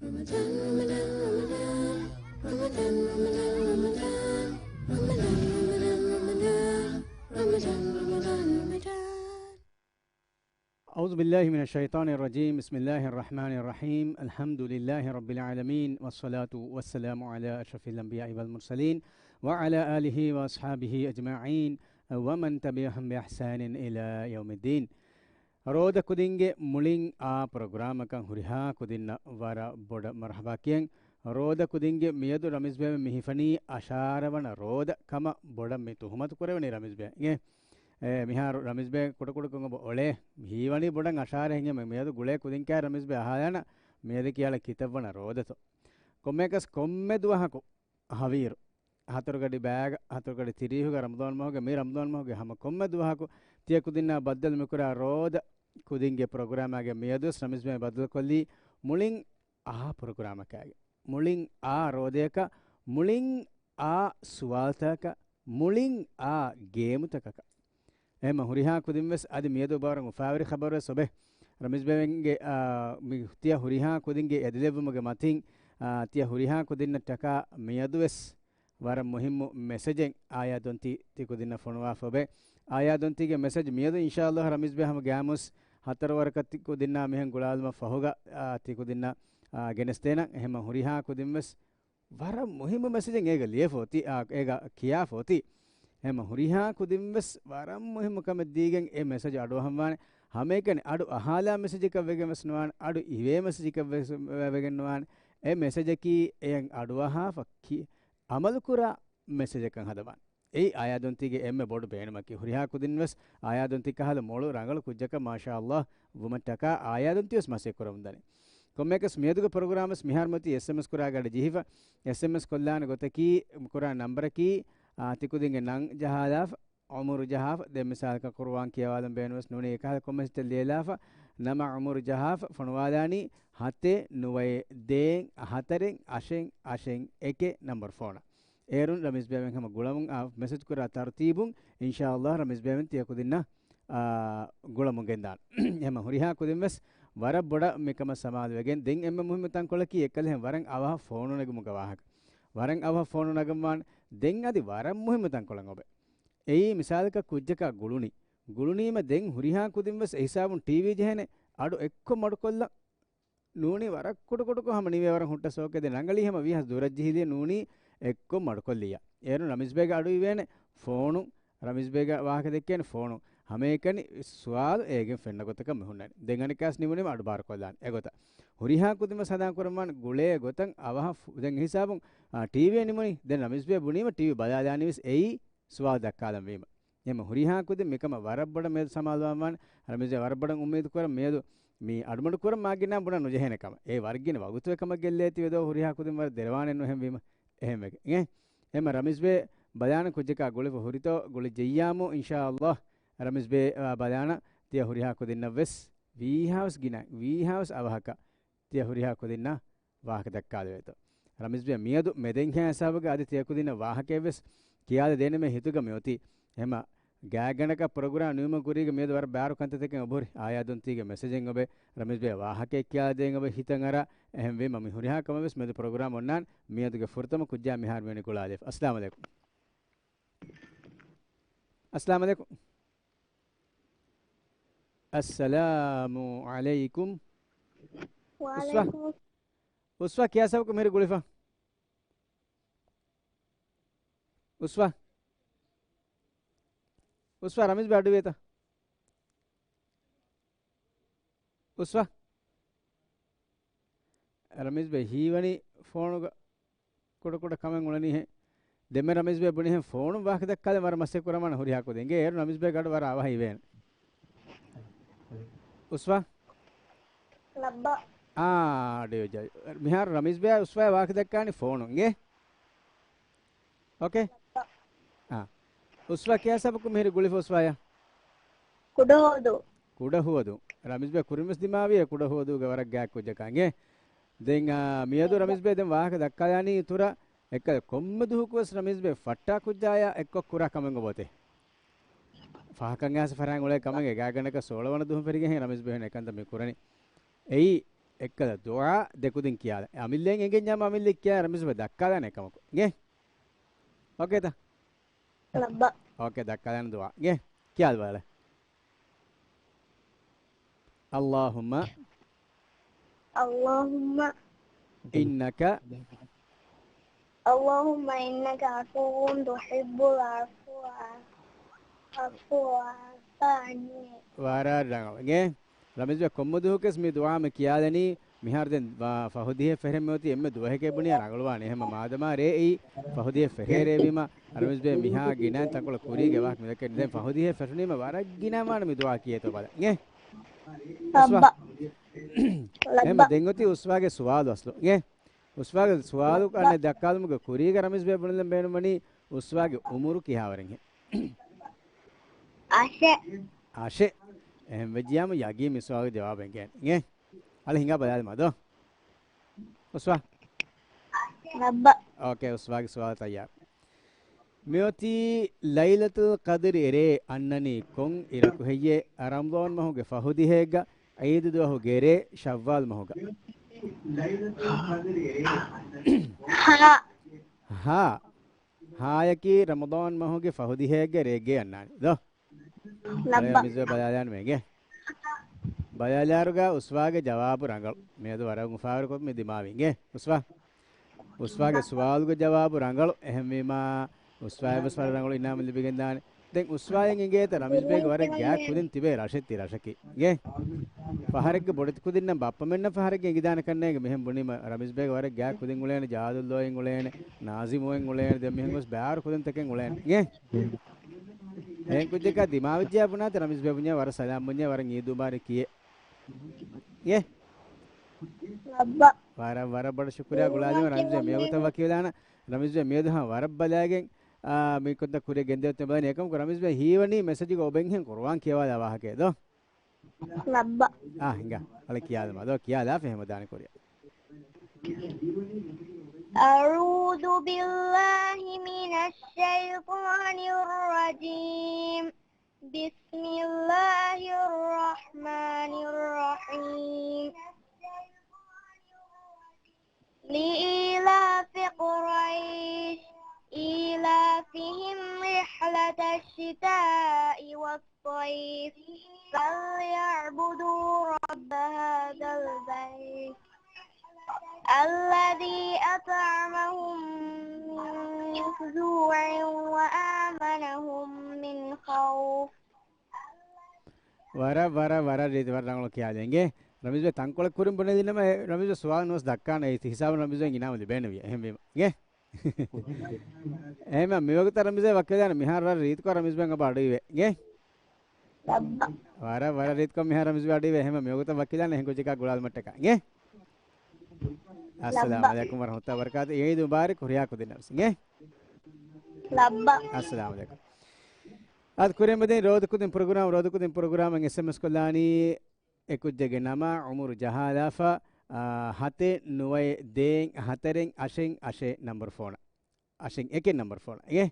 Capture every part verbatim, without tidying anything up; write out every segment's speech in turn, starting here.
أعوذ بالله من الشيطان الرجيم. بسم الله الرحمن الرحيم. الحمد لله رب العالمين، والصلاة والسلام على أشرف الأنبياء والمرسلين، وعلى آله وأصحابه أجمعين، ومن تبعهم بإحسان إلى يوم الدين. ރޯދަ ކުދިންގެ މުޅިން އާ ޕްރޮގްރާމަކަށް ހުރިހާ ކުދިންނަށް ވަރަށް ބޮޑަށް މަރުޙަބާ ކިޔަން. ރޯދަ ކުދިންގެ މިއަދު ރަމީޒް ބޭ މި ހިފަނީ އަށާރަ ވަނަ ރޯދަ ކަމަށް ބޮޑަށް މި ތުހުމަތު ކުރެވެނީ ރަމީޒް ބޭ. އިނގޭ؟ އެ، މިހާރު ރަމީޒް ބޭ ކުޑަކުޑަކޮށް އޮޅޭ. ހީވަނީ ބޮޑަށް އަށާރަ ހިނގެމެ މިއަދު ގުޅޭ ކުދިންކާ ރަމީޒް ބޭ އަހާލާނަ މިއަދަކީ އަޅަ ކިތައްވަނަ ރޯދަތޯ. ކޮންމެއަކަސް ކޮންމެ ދުވަހަކު ހަވީރު. ހަތަރުގަޑި ބައިގަ، ހަތަރުގަޑި ތިރީހުގަ ރަމަޟާން މަހުގެ، މި ރަމަޟާން މަހުގެ ހަމަ ކޮންމެ ދުވަހަކު ތިޔަ ކުދިންނާ ބައްދަލު މިކުރާ ރޯދަ ކުދިންގެ ޕްރޮގްރާމާގެ މިއަދުވެސް ރަމީޒް ބޭ ބައްދަލުކޮށްލީ މުޅިން އާ ޕްރޮގްރާމަކާގެ. މުޅިން އާ ރޯދަޔަކަށް، މުޅިން އާ ސުވާލުތަކަށް، މުޅިން އާ ގޭމުތަކަކަށް. އެހެންމަ ހުރިހާ ކުދިން ވެސް އަދި މިއަދު ބާރު އުފާވެރި ޚަބަރު ވެސް އޮބެ. ރަމީޒް ބޭވެންގެ، އާ، މި ތިޔަ ހުރިހާ ކުދިންގެ އެދިލެއްވުމުގެ މަތިން، އާ، ތިޔަ ހުރިހާ ކުދިންނަށްޓަކާ މިއަދު ވެސް ވަރަށް މުހިއްމު މެސެޖެއް އާޔާ ދޮންތީ ތި ކުދިންނަށް ފޮނުވާފަ އޮބެ. އާޔާ ދޮންތީގެ މެސެޖް މިއަދު އިންޝާﷲ ރަމީޒް ބޭ ހަމަ ގާމުސް ހަތަރު ވަރަކަށް ތި ކުދިންނާ މިހެން ގުޅާލުމަށް ފަހުގަ، އާ، ތި ކުދިންނަށް، އާ، ގެނެސްދޭނަން. އެހެންމަ ހުރިހާ ކުދިން ވެސް ވަރަށް މުހިއްމު މެސެޖެއް އޭގަ ލިޔެފަ އޮތީ، އާ، އޭގަ ކިޔާފަ އޮތީ. އެހެންމަ ހުރިހާ ކުދިން ވެސް ވަރަށް މުހިއްމު ކަމެއް ދީގެން އެ މެސެޖް އަޑުއަހަންވާނެ. ހަމައެކަނި އަޑު އަހާލާ މެސެޖަކަށް ވެގެން ވެސް ނުވާނެ، އަޑު އިވޭ މެސެޖަކަށް ވެސް ވެގެން ނުވާނެ. އެ މެސެޖަކީ އެޔަށް އަޑުއަހާފަ ކި-، އަމަލުކުރާ މެސެޖަކަށް ހަދަވާނެ. އެއީ އާޔާދޮންތީގެ އެންމެ ބޮޑު ބޭނުމަކީ. ހުރިހާ ކުދިން ވެސް އާޔާދޮންތީ ކަހަލަ މޮޅު ރަނގަޅު ކުއްޖަކަށް މާޝާﷲ ވުމަށްޓަކާ އާޔާދޮންތީ ވެސް މަސައްކަތް ކުރަމުންދަނީ. ކޮންމެއަކަސް މިއަދުގެ ޕްރޮގްރާމް ވެސް މިހާރު މަތީ އެސްއެމްއެސް ކުރާ ގަޑި ޖެހިފަ. އެސްއެމްއެސް ކޮށްލާނެ ގޮތަކީ، ކުރާ ނަންބަރަކީ، އާ، ތި ކުދިންގެ ނަން ޖަހާލާފަ، އުމުރު ޖަހާފަ، ދެން މިސާލަކަށް ޤުރުއާން ކިޔަވާލަން ބޭނުންވެސް ނޫނީ އެކަހަލަ ކޮންމެސް ލިޔެލާފަ، ނަމާ އުމުރު ޖަހާފަ، ފޮނުވާލާނީ ހަތެއް ނުވައެއް ދޭއް ހަތަރެއް އަށެއް އަށެއް އެކެއް ނަންބަރު ފޯނަށް. އޭރުން ރަމީޒް ބޭވެން ހަމަ ގުޅަމުން އާ މެސެޖް ކުރާ ތަރުތީބުން އިންޝާﷲ ރަމީޒް ބޭވެން ތިޔަ ކުދިންނަށް، އާ، ގުޅަމުން ގެންދާން. އެހެންމަ ހުރިހާ ކުދިން ވެސް ވަރަށް ބޮޑަށް މިކަމަށް ސަމާލުވެގެން ދެން އެންމެ މުހިއްމު ތަންކޮޅަކީ އެއްކަލަހެން ވަރަށް އަވަހަށް ފޯނު ނެގުމުގެ ވާހަކަ. ވަރަށް އަވަހަށް ފޯނު ނަގަންވާން ދެން އަދި ވަރަށް މުހިއްމު ތަންކޮޅަށް އޮބެ. އެއީ މިސާލަކަށް ކުއްޖަކާ ގުޅުނީ. ގުޅުނީމަ ދެން ހުރިހާ ކުދިން ވެސް އެހިސާބުން ޓީވީ ޖެހޭނެ އަޑު އެއްކޮށް މަޑުކޮށްލަން. ނޫނީ ވަރަށް ކުޑަކުޑަކޮށް ހަމަ ނިވޭ ވަރަށް ހުއްޓަ ސޯކެއް ދެން ރަނގަޅީ ހަމަ ވީހާވެސް ދުރަށް ޖެހިލިޔަ ނޫނީ އެއްކޮށް މަޑުކޮށްލިޔަ. އޭރު ރަމީޒް ބޭގެ އަޑު އިވޭނެ ފޯނު، ރަމީޒް ބޭގެ ވާހަކަ ދެއްކޭނެ ފޯނު. ހަމައެކަނި ސުވާލު އޭގެން ފެންނަ ގޮތަކަށް މި ހުންނަނީ. ދެން އަނެއްކާސް ނިމުނީމަ އަޑު ބާރުކޮށްލާނެ. އެގޮތަށް ހުރިހާ ކުދިން ވެސް ހަނދާން ކުރަންވާނެ ގުޅޭ ގޮތަށް އަވަހަށް ފު-، ދެން އެހިސާބުން، އާ، ޓީވީ ނިމުނީ. ދެން ރަމީޒް ބޭ ބުނީމަ ޓީވީ ބަލާލާނީ ވެސް އެއީ ސުވާލު ދައްކާލަން ވީމަ. އެހެންމަ ހުރިހާ ކުދިން މިކަމަށް ވަރަށް ބޮޑަށް މިއަދު ސަމާލުވާންވާނެ. ރަމީޒް ބޭ ވަރަށް ބޮޑަށް އުއްމީދު ކުރަން މިއަދު މި އަޑުމަޑު ކުރަން މާގިނަ ބުނަން ނުޖެހޭނެ ކަމަށް. އެ ވަރަށް ގިނަ ވަގުތު އެކަމަށް ގެއްލޭތީވެ ދޯ ހުރިހާ ކުދިން ވަރަށް ދެރަވާނެ ނުހެން ވީމަ. އެހެންވެގެން. އެހެންމަ ރަމީޒް ބޭ ބަލާނަ ކުއްޖަކާ ގުޅިފަ ހުރިތޯ ގުޅި ޖެއްޔާމު އިންޝާﷲ ރަމީޒް ބޭ، އާ، ބަލާނަ ތިޔަ ހުރިހާ ކުދިންނަށް ވެސް ވީހާވެސް ގިނަ، ވީހާވެސް އަވަހަކަށް ތިޔަ ހުރިހާ ކުދިންނަށް ވާހަކަ ދައްކާލެވޭތޯ. ރަމީޒް ބޭ މިއަދު މެދެންހޭ ހިސާބުގަ އަދި ތިޔަ ކުދިންނަށް ވާހަކައެއްވެސް ކިޔާލަ ދޭނަމޭ ހިތުގަ މިއޮތީ. ހަމަ ގާތްގަނޑަކަށް ޕްރޮގްރާމް ނިމުމަށް ކުރީގަ މިއަދު ވަރަށް ބާރު ކަންތައްތަކެއް އޮބެ ހުރި. އާޔާ ދޮންތީގެ މެސެޖެއް އޮބެ ރަމީޒް ބޭ ވާހަކައެއް ކިޔާލަ ދޭން އޮބެ ހިތަށް އަރާ. އެހެންވީމަ މި ހުރިހާ ކަމެއްވެސް މިއަދު ޕްރޮގްރާމް އޮންނާން މިއަދުގެ ފުރަތަމަ ކުއްޖާ މިހާރު މިވެނި ގުޅާލި. އައްސަލާމު ޢަލައިކުމް. އައްސަލާމު ޢަލައިކުމް. އައްސަލާމު ޢަލައިކުމް. އުސްވާ. ވަޢަލައިކުމު. އުސްވާ ކިޔާ ސަބަކު މިހިރި ގުޅިފަ. އުސްވާ. އުސްވާ ރަމީޒް ބޭ އަޑުވޭތަ؟ އުސްވާ. ރަމީޒް ބޭ ހީވަނީ ފޯނުގަ ކުޑަކުޑަ ކަމެއް އުޅެނީހެން. ދެންމެ ރަމީޒް ބޭ ބުނިހެން ފޯނުން ވާހަކަ ދައްކާލެ ވަރަށް މަސައްކަތް ކުރަމާނަ ހުރިހާ ކުދިންގެ އޭރު ރަމީޒް ބޭ ގަޑު ވަރަށް އަވަހަށް އިވޭނެ. އުސްވާ. ލައްބަ. އާ، ޑިޔޯ ޖައި. މިހާރު ރަމީޒް ބޭ އުސްވާ ވާހަކަ ދައްކާނީ ފޯނުން އިނގޭ. އޯކޭ؟ އާ. އުސްވާ ކިޔާ ސަބަކު މިހިރި ގުޅިފަ އުސްވާޔާ؟ ކުޑަހުވަދު. ކުޑަހުވަދު. ރަމީޒް ބޭ ކުރިންވެސް ދިމާވިޔޭ ކުޑަހުވަދުގެ ވަރަށް ގާތް ކުއްޖަކަށް އިނގޭ. ދެން، އާ، މިއަދު ރަމީޒް ބޭ ދެން ވާހަކަ ދައްކާލާނީ އިތުރަށް އެއްކަލަ ކޮންމެ ދުވަހަކުވެސް ރަމީޒް ބޭ ފައްޓާ ކުއްޖާޔާ އެއްކޮށް ކުރާ ކަމެއް އޮބޯތޭ. ފަހަކަށް އައިސް ފަރާން އުޅޭ ކަމެއް ގާތްގަނޑަކަށް ސޯޅަ ވަނަ ދުވަހުން ފެށިގެން ރަމީޒް ބޭ ހެން އެކަންތައް މި ކުރަނީ. އެއީ އެއްކަލަ ދުޢާ ދެކުދިން ކިޔާލަ. އަމިއްލައިން އެނގެންޏާމަ އަމިއްލައަށް ކިޔާ ރަމީޒް ބަ ދައްކާލާނެ އެކަމަކު. އިނގޭ؟ އޯކޭތަ؟ ލައްބަ. އޯކޭ، ދައްކާލާނެ ދުޢާ. އިނގޭ؟ ކިޔާލަ ބަލަ. اللهم اللهم إنك اللهم إنك عفو تحب العفو فاعف عني. ވަރަށް ރަނގަޅު. އިނގޭ؟ ރަމީޒް ބެ ކޮންމެ ދުވަހަކުވެސް މި ދުޢާ މި ކިޔާލަނީ މިހާރު ދެން ފަހު ދިހަ ފެށެން މިއޮތީ އެންމެ ދުވަހެކޭ ބުނިޔާ ރަނގަޅުވާނެ. އެހެންމަ މާދަމާ ރޭ އެއީ ފަހު ދިހަ ފެށޭ ރޭ ވީމަ، ރަމީޒް ބެ މިހާ ގިނައިން ތަންކޮޅެއް ކުރީގެ ވާހަކަ މި ދައްކަނީ. ދެން ފަހު ދިހަ ފެށުނީމަ ވަރަށް ގިނައިން ވާނެ މި ދުޢާ ކިޔޭތޯ ބަލަ. އިނގޭ؟ އުސްވާ. އެހެންމަ ދެން އޮތީ އުސްވާގެ ސުވާލު އަސްލު. އިނގޭ؟ އުސްވާގެ ސުވާލު އަނެއް ދައްކާލުމުގެ ކުރީގަ ރަމީޒް ބެ ބުނެލަން ބޭނުންވަނީ އުސްވާގެ އުމުރު ކިހާވަރެއްހެން؟ އަށެއް. އަށެއް. އެހެން ވެއްޖިޔާމު ޔަގީން މި ސުވާލުގެ ޖަވާބު އެނގޭނެ. އިނގޭ؟ އަޅެ ހިނގާ ބަލާލަމާ ދޯ. އުސްވާ. ރައްބަ. އޯކޭ، އުސްވާގެ ސުވާލު ތައްޔާރު. މިއޮތީ ލައިލަތުލް ޤަދްރި އެރޭ އަންނަނީ ކޮން އިރަކު ހެއްޔޭ؟ ރަމަޟާން މަހުގެ ފަހު ދިހައެއްގަ ޢީދު ދުވަހުގެ ރޭ ޝައްވާލް މަހުގަ. ހާ. ހާ. ހާޔަކީ ރަމަޟާން މަހުގެ ފަހު ދިހައެއްގެ ރޭގެ އަންނާނެ ދޯ. ލައްބަ. ރަމީޒް ބެ ބަލާލާނަމޭ އިނގޭ. ބަލާލާއިރުގަ އުސްވާގެ ޖަވާބު ރަނގަޅު. މިއަދު ވަރަށް އުފާވެރިކޮށް މި ދިމާވި އިނގޭ. އުސްވާ. އުސްވާގެ ސުވާލުގެ ޖަވާބު ރަނގަޅު. އެހެންވީމާ، އުސްވާއަށް ވެސް ވަރަށް ރަނގަޅު އިނާމެއް ލިބިގެންދާނެ. ދެން އުސްވާއަށް އެނގޭތަ ރަމީޒް ބޭގެ ވަރަށް ގާތް ކުދިން ތިބޭ ރަށެއް ތި ރަށަކީ. އިނގޭ؟ ފަހަރެއްގެ ބޮޑެތި ކުދިންނަށް ބައްޕަމެންނަށް ފަހަރެއްގެ އެނގިދާނެ ކަންނޭނގެ މިހެން ބުނީމަ ރަމީޒް ބޭގެ ވަރަށް ގާތް ކުދިން އުޅޭނެ، ޖާދުއްލޯއިން އުޅޭނެ، ނާޒިމުއިން އުޅޭނެ، ދެން މިހެން ގޮސް ބާރު ކުދިންތަކެއް އުޅޭނެ. އިނގޭ؟ އެހެން ކުއްޖަކާ ދިމާވެއްޖެޔާ ބުނާތި ރަމީޒް ބޭ ބުންޏާ ވަރަށް ސަލާމް ބުންޏާ ވަރަށް އީދު މުބާރަކް ކިޔޭ. އިނގޭ؟ ވަރަށް، ވަރަށް ބޮޑަށް ޝުކުރިއްޔާ ގުޅާލީމަ ރަމީޒް ބޭ މިވަގުތަށް ވަކިވެލާނަ. ރަމީޒް ބޭ މިއަދު ހަމަ ވަރަށް ބަލައިގެން، އާ، މި ކޮންތަ ކުރިއަށް ގެންދެވޭތޯ ބަލަނީ. އެކަމަކު ރަމީޒް ބޭ ހީވަނީ މެސެޖުގަ އޮބެންހެން ޤުރުއާން ކިޔަވާލާ ވާހަކައެއް ދޯ؟ ލައްބަ. އާ، ހިނގާ. އަޅެ ކިޔާލަމާ ދޯ، ކިޔާލާފަ ހަމަ ދާނެ ކުރިއަށް. أعوذ بالله من الشيطان الرجيم. بسم الله الرحمن الرحيم. لإيلاف قريش إيلافهم رحلة الشتاء والصيف فليعبدوا رب هذا البيت الذي أطعمهم من جوع وآمنهم من خوف. ވަރަށް، ވަރަށް، ވަރަށް ރީތި ވަރަށް ރަނގަޅު ކިޔާލި އިނގޭ. ރަމީޒް ބޭ ތަންކޮޅެއް ކުރިން ބުނެލިނަމަ، އެ ރަމީޒް ބޭ ސުވާލު ނުވެސް ދައްކާނެ، އެ ހިސާބުން ރަމީޒް ބޭ އިނާމު ލިބޭނެ ވިޔަ. އެހެންވީމަ އިނގޭ. އެހެންމަ މިވަގުތަށް ރަމީޒް ބޭ ވަކިވެލާނެ، މިހާރު ވަރަށް ރީތިކޮށް ރަމީޒް ބޭ އަބަ އަޑުއިވޭ އިނގޭ. ވަރަށް، ވަރަށް ރީތިކޮށް މިހާރު ރަމީޒް ބޭ އަޑުއިވޭ. އެހެންމަ މިވަގުތަށް ވަކިވެލާނެ އެހެން ކުއްޖަކާ ގުޅާލުމަށްޓަކާ އިނގޭ. އައްސަލާމު ޢަލައިކުމް ވަރަޙްމަތުﷲ ވަބަރަކާތު. ޢީދު މުބާރަކް ހުރިހާ ކުދިންނަށް ވެސް އިނގޭ. ލައްބަ. އައްސަލާމު ޢަލައިކުމް. އަދި ކުރިން މިދިން ރޯދަކުދިން ޕްރޮގްރާމް، ރޯދަކުދިން ޕްރޮގްރާމަށް އެސްއެމްއެސް ކޮށްލާނީ އެކުއްޖެއްގެ ނަމާ އުމުރު ޖަހާލާފަ، އާ، ހަތެއް ނުވައެއް ދޭއް ހަތަރެއް އަށެއް އަށެއް ނަންބަރު ފޯނަށް. އަށެއް އެކެއް ނަންބަރު ފޯނަށް. އެ،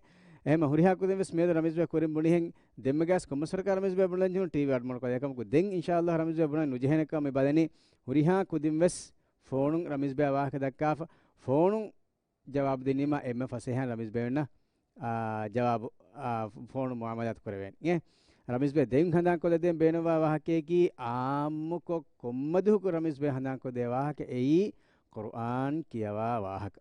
އެހެންމަ ހުރިހާ ކުދިން ވެސް މިއަދު ރަމީޒް ބޭ ކުރިން ބުނިހެން ދެންމެ ގާސް ކޮންމެސް ވަރަކަށް ރަމީޒް ބޭ ބުނަން ޖެހުނު ޓީވީ އަޑުމަޑު ކޮށްލާ އެކަމަކު ދެން އިންޝާﷲ ރަމީޒް ބޭ ބުނަން ނުޖެހޭނެ ކަމަށް މި ބަލަނީ. ހުރިހާ ކުދިން ވެސް ފޯނުން ރަމީޒް ބޭ ވާހަކަ ދައްކާފަ، ފޯނުން ޖަވާބު ދިނީމަ އެންމެ ފަސޭހައިން ރަމީޒް ބޭންނަށް، އާ، ޖަވާބު، އާ، ފޯނު މުއާމަލާތު ކުރެވޭނެ. އެ، ރަމީޒް ބޭ ދެން ހަނދާން ކޮށްލަދޭން ބޭނުންވާ ވާހަކައަކީ އާއްމުކޮށް ކޮންމެ ދުވަހަކު ރަމީޒް ބޭ ހަނދާން ކޮށްދޭ ވާހަކަ އެއީ ޤުރުއާން ކިޔަވާ ވާހަކަ.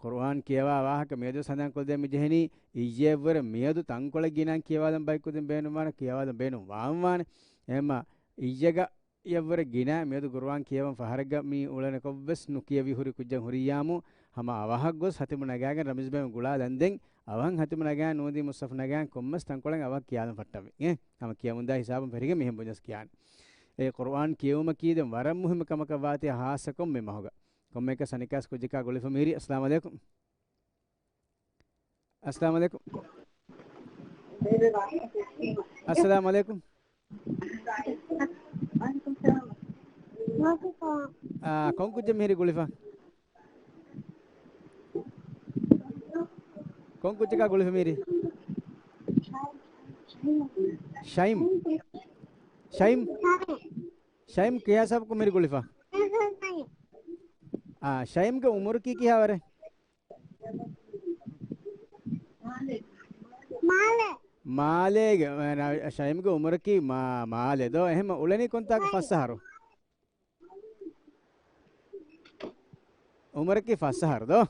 ޤުރުއާން ކިޔަވާ ވާހަކަ މިއަދު ވެސް ހަނދާން ކޮށްދޭން މި ޖެހެނީ، އިއްޔެއަށްވުރެ މިއަދު ތަންކޮޅެއް ގިނައިން ކިޔަވާލަން ބައެއް ކުދިން ބޭނުންވާނެ، ކިޔަވާލަން ބޭނުން ވާންވާނެ. އެހެންމަ އިއްޔެގަ އިއްޔެއަށްވުރެ ގިނަ މިއަދު ޤުރުއާން ކިޔަވަން ފަހަރެއްގަ މި އުޅެނެ ކޮށްވެސް ނުކިޔެވި ހުރި ކުއްޖެއް ހުރިއްޔާމު، ހަމަ އަވަހަށް ގޮސް ހަތިމު ނަގާގެން ރަމީޒް ބޭން ގުޅާލަންދެން، އަވަހަށް ހަތިމު ނަގާ ނޫނީ މުޞްޙަފު ނަގާ ކޮންމެސް ތަންކޮޅެއް އަވަހަށް ކިޔާލަން ފައްޓަންވީ. އެ، ހަމަ ކިޔަމުންދާ ހިސާބުން ފެށިގެން މިހެން ބުންޏަސް ކިޔާނެ. އެ ޤުރުއާން ކިޔެވުމަކީ ދެން ވަރަށް މުހިއްމު ކަމަކަށް ވާތީ ހާއްސަކޮށް މި މަހުގަ. ކޮންމެއަކަސް އަނެއްކާސް ކުއްޖަކާ ގުޅިފަ މީރި. އައްސަލާމު ޢަލައިކުމް. އައްސަލާމު ޢަލައިކުމް. އައްސަލާމު ޢަލައިކުމް. އާ، ކޮން ކުއްޖެއް މިހިރީ ގުޅިފަ؟ ކޮން ކުއްޖަކާ ގުޅިފަ މިހިރީ؟ ޝައިމް. ޝައިމް. ޝައިމް ކިހާ ހިސާބަކުން މިހިރީ ގުޅިފަ؟ އާ، ޝައިމްގެ އުމުރަކީ ކިހާވަރެއް؟ މާލެ. މާލޭގެ، އަ، ޝައިމްގެ އުމުރަކީ މާ-، މާލެ ދޯ؟ އެހެން އުޅެނީ ކޮންތާކު؟ ފަސް އަހަރު. އުމުރަކީ ފަސް އަހަރު ދޯ؟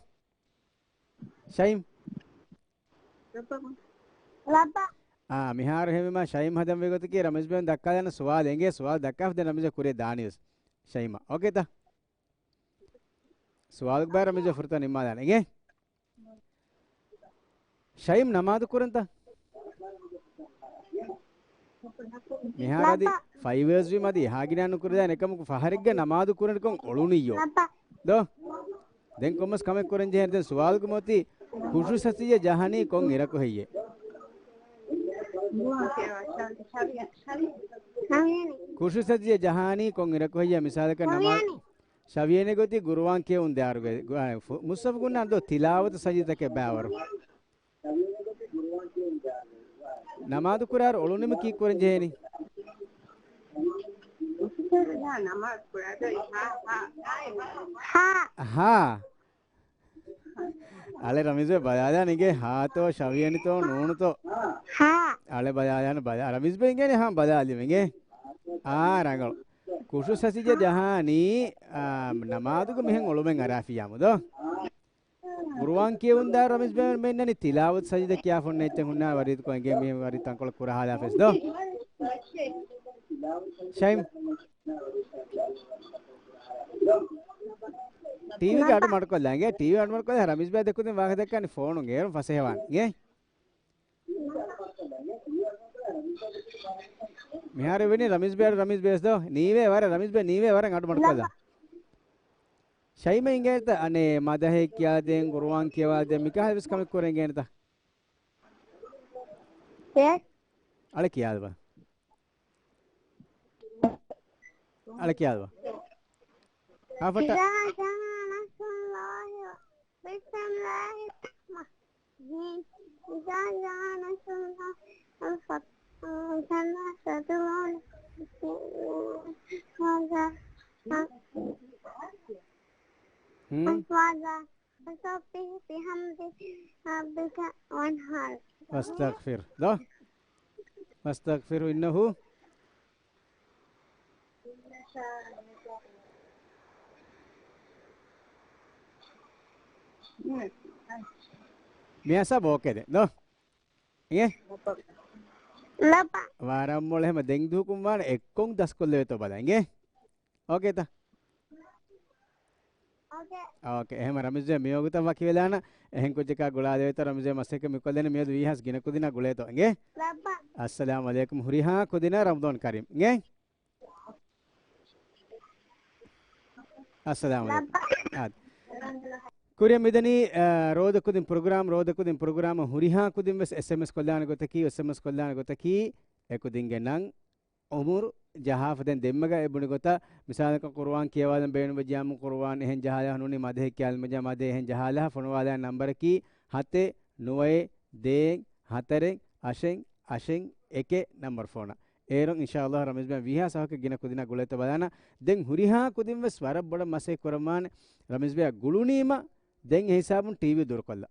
ޝައިމް. ރައްބަ. އާ، މިހާރު ހެމިމާ ޝައިމް ހަދަން ވީ ގޮތަކީ ރަމީޒް ބޭން ދައްކާލާނަ ސުވާލެއް އިނގޭ، ސުވާލު ދައްކާފަ ދެން ރަމީޒް ކުރިޔަށް ދާނީވެސް. ޝައިމާ. އޯކޭތަ؟ ސުވާލުގެ ބާރަށް ރަމީޒް ފުރަތަމަ ނިންމާލާނެ އިނގޭ. ޝައިމް ނަމާދު ކުރަންތަ؟ މިހާރަދި ރައްބަ. ފައިވޭސްވީ މަދީ އެހާގިނައިން ނުކުރެދާނެ އެކަމަކު ފަހަރެއްގެ ނަމާދު ކުރަނިކޮން އޮޅުނިއްޔޯ. ރައްބަ. ދޯ؟ ދެން ކޮންމެސް ކަމެއް ކުރަން ޖެހޭނެ. ދެން ސުވާލުގެ މޮތީ ޚުޝޫ ސަތިޔަ ޖަހާނީ ކޮން އިރަކު ހެއްޔޭ؟ ޝަވިޔަނި. ޚުޝޫ ސަތިޔަ ޖަހާނީ ކޮން އިރަކު ހެއްޔޭ؟ މިސާލަކަށް ނަމާ-، ޝަވިޔަނި. ޝަވިޔަނި ގޮތީ ގުރުއާން ކިޔެވުން ދާރުގެ، ގު-، އާ، ފު-، މުޞްޙަފު ގުންނާން ދޯ ތިލާވަތު ސަޖިދަތަކެއް ބައިވަރު. ނަމާދު ކުރާއިރު އޮޅުނިމަ ކީއްކުރަން ޖެހޭނީ؟ ހާ. ހާ. އަޅެ ރަމީޒް ބޭ ބަލާލާނެ އިނގޭ ހާތޯ ޝަވިޔަނިތޯ ނޫނުތޯ؟ ހާ. އަޅެ ބަލާލާނެ ބަލާ-، ރަމީޒް ބޭ އިނގޭނެ ހާ ބަލާލި އިނގޭ. އާ ރަނގަޅު. ޚުޝޫ ސަތިޔަ ޖަހާނީ، އާ، ނަމާދުގަ މިހެން އޮޅުމެއް އަރާފިޔާމު ދޯ؟ ގުރުއާން ކިޔެވުން ދާ ރަމީޒް ބޭ މެންނަނީ ތިލާވަތު ސަޖިދަ ކިޔާފަ އޮންނަ އެއްޗެއް ހުންނާ ވަރީތަކޮށް އެނގޭ މި ވަރީ ތަންކޮޅެއް ކުރަހާލާފަސް ދޯ. ޝައިމް. ޓީވީގެ އަޑު މަޑުކޮށްލާ އިނގޭ. ޓީވީ އަޑު މަޑުކޮށްލާ އިނގޭ. ޓީވީ އަޑު މަޑުކޮށްލާ ރަމީޒް ބޭ ދެކުދިން ވާހަކަ ދައްކާނީ ފޯނުން އޭރުން ފަސޭހަވާން އިނގޭ. މިހާރު ވެނީ ރަމީޒް ބޭ އަޑު ރަމީޒް ބޭސް ދޯ. ނީވޭ ވަރަށް ރަމީޒް ބޭ ނީވޭ ވަރަށް އަޑު މަޑުކޮށްލާ. ޝައިމަ އިނގޭތަ އަނެއް މަދަހެއް ކިޔާދޭން، ގުރުއާން ކިޔަވާދޭން، މިކަހަލަ ވެސް ކަމެއް ކުރެން އިނގޭނެތަ؟ އެ؟ އަޅެ ކިޔާލަބަ. އަޅެ ކިޔާލަބަ. އާފަތަ. إذا جاء نصر الله و-، بسم الله الرحمن الرحيم. إذا جاء نصر الله والفتح وجنات تدعو هذا ހުން. أفواجا فسبح بحمد ربك وانحر. واستغفر. ދޯ؟ واستغفر إنه. މިއަސަ ބޯކެދެ. ދޯ؟ އިނގޭ؟ ލަބަ. ވަރަށް މޮޅު ހަމަ ދެން ދޫކުން ވާނެ އެއްކޮން ދަސްކޮށްލެވޭތޯ ބަލަ. އިނގޭ؟ އޯކޭތަ؟ އޯކޭ. އޯކޭ. އެހެން ރަމީޒް ބޭ މިވަގުތަށް ވަކިވެލާނަން. އެހެން ކުއްޖަކާ ގުޅާލެވޭތޯ ރަމީޒް ބޭ މަސައްކަތް މިކޮށްލަނީ މިއަދު ވީހާސް ގިނަ ކުދިންނާ ގުޅޭތޯ. އިނގޭ؟ ލައްބަ. އައްސަލާމު ޢަލައިކުމް. ހުރިހާ ކުދިންނަށް ރަމަޟާން ކަރީމް. އިނގޭ؟ އައްސަލާމު ޢަލައިކުމް. ލައްބަ. އާދެ. ކުރިއަށް މިދަނީ، އަ، ރޯދަ ކުދިން ޕްރޮގްރާމް، ރޯދަ ކުދިން ޕްރޮގްރާމަށް ހުރިހާ ކުދިން ވެސް އެސްއެމްއެސް ކޮށްލާނެ ގޮތަކީ، އެސްއެމްއެސް ކޮށްލާނެ ގޮތަކީ، އެ ކުދިންގެ ނަން، އުމުރު، ޖަހާފަ ދެން ދެންމެގަ އެ ބުނި ގޮތަށް، މިސާލަކަށް ޤުރުއާން ކިޔަވާލަން ބޭނުންވެއްޖެޔާމު ޤުރުއާން އެހެން ޖަހާލާ، ނޫނީ މަދަހެއް ކިޔާލަން ބޭނުންވެއްޖެޔާ މަދަހެއް އެހެން ޖަހާލާ، ފޮނުވާލާ ނަންބަރަކީ ހަތެއް ނުވައެއް ދޭއް ހަތަރެއް އަށެއް އަށެއް އެކެއް ނަންބަރު ފޯނަށް. އޭރުން އިންޝާﷲ ރަމީޒް ބޭ ވީހާސް އަހަރުގެ ގިނަ ކުދިންނާ ގުޅޭތޯ ބަލާނަން. ދެން ހުރިހާ ކުދިން ވެސް ވަރަށް ބޮޑަށް މަސައްކަތް ކުރަމާނެ. ރަމީޒް ބޭއާ ގުޅުނީމަ ދެން އެ ހިސާބުން ޓީވީ ދުރުކޮށްލާ.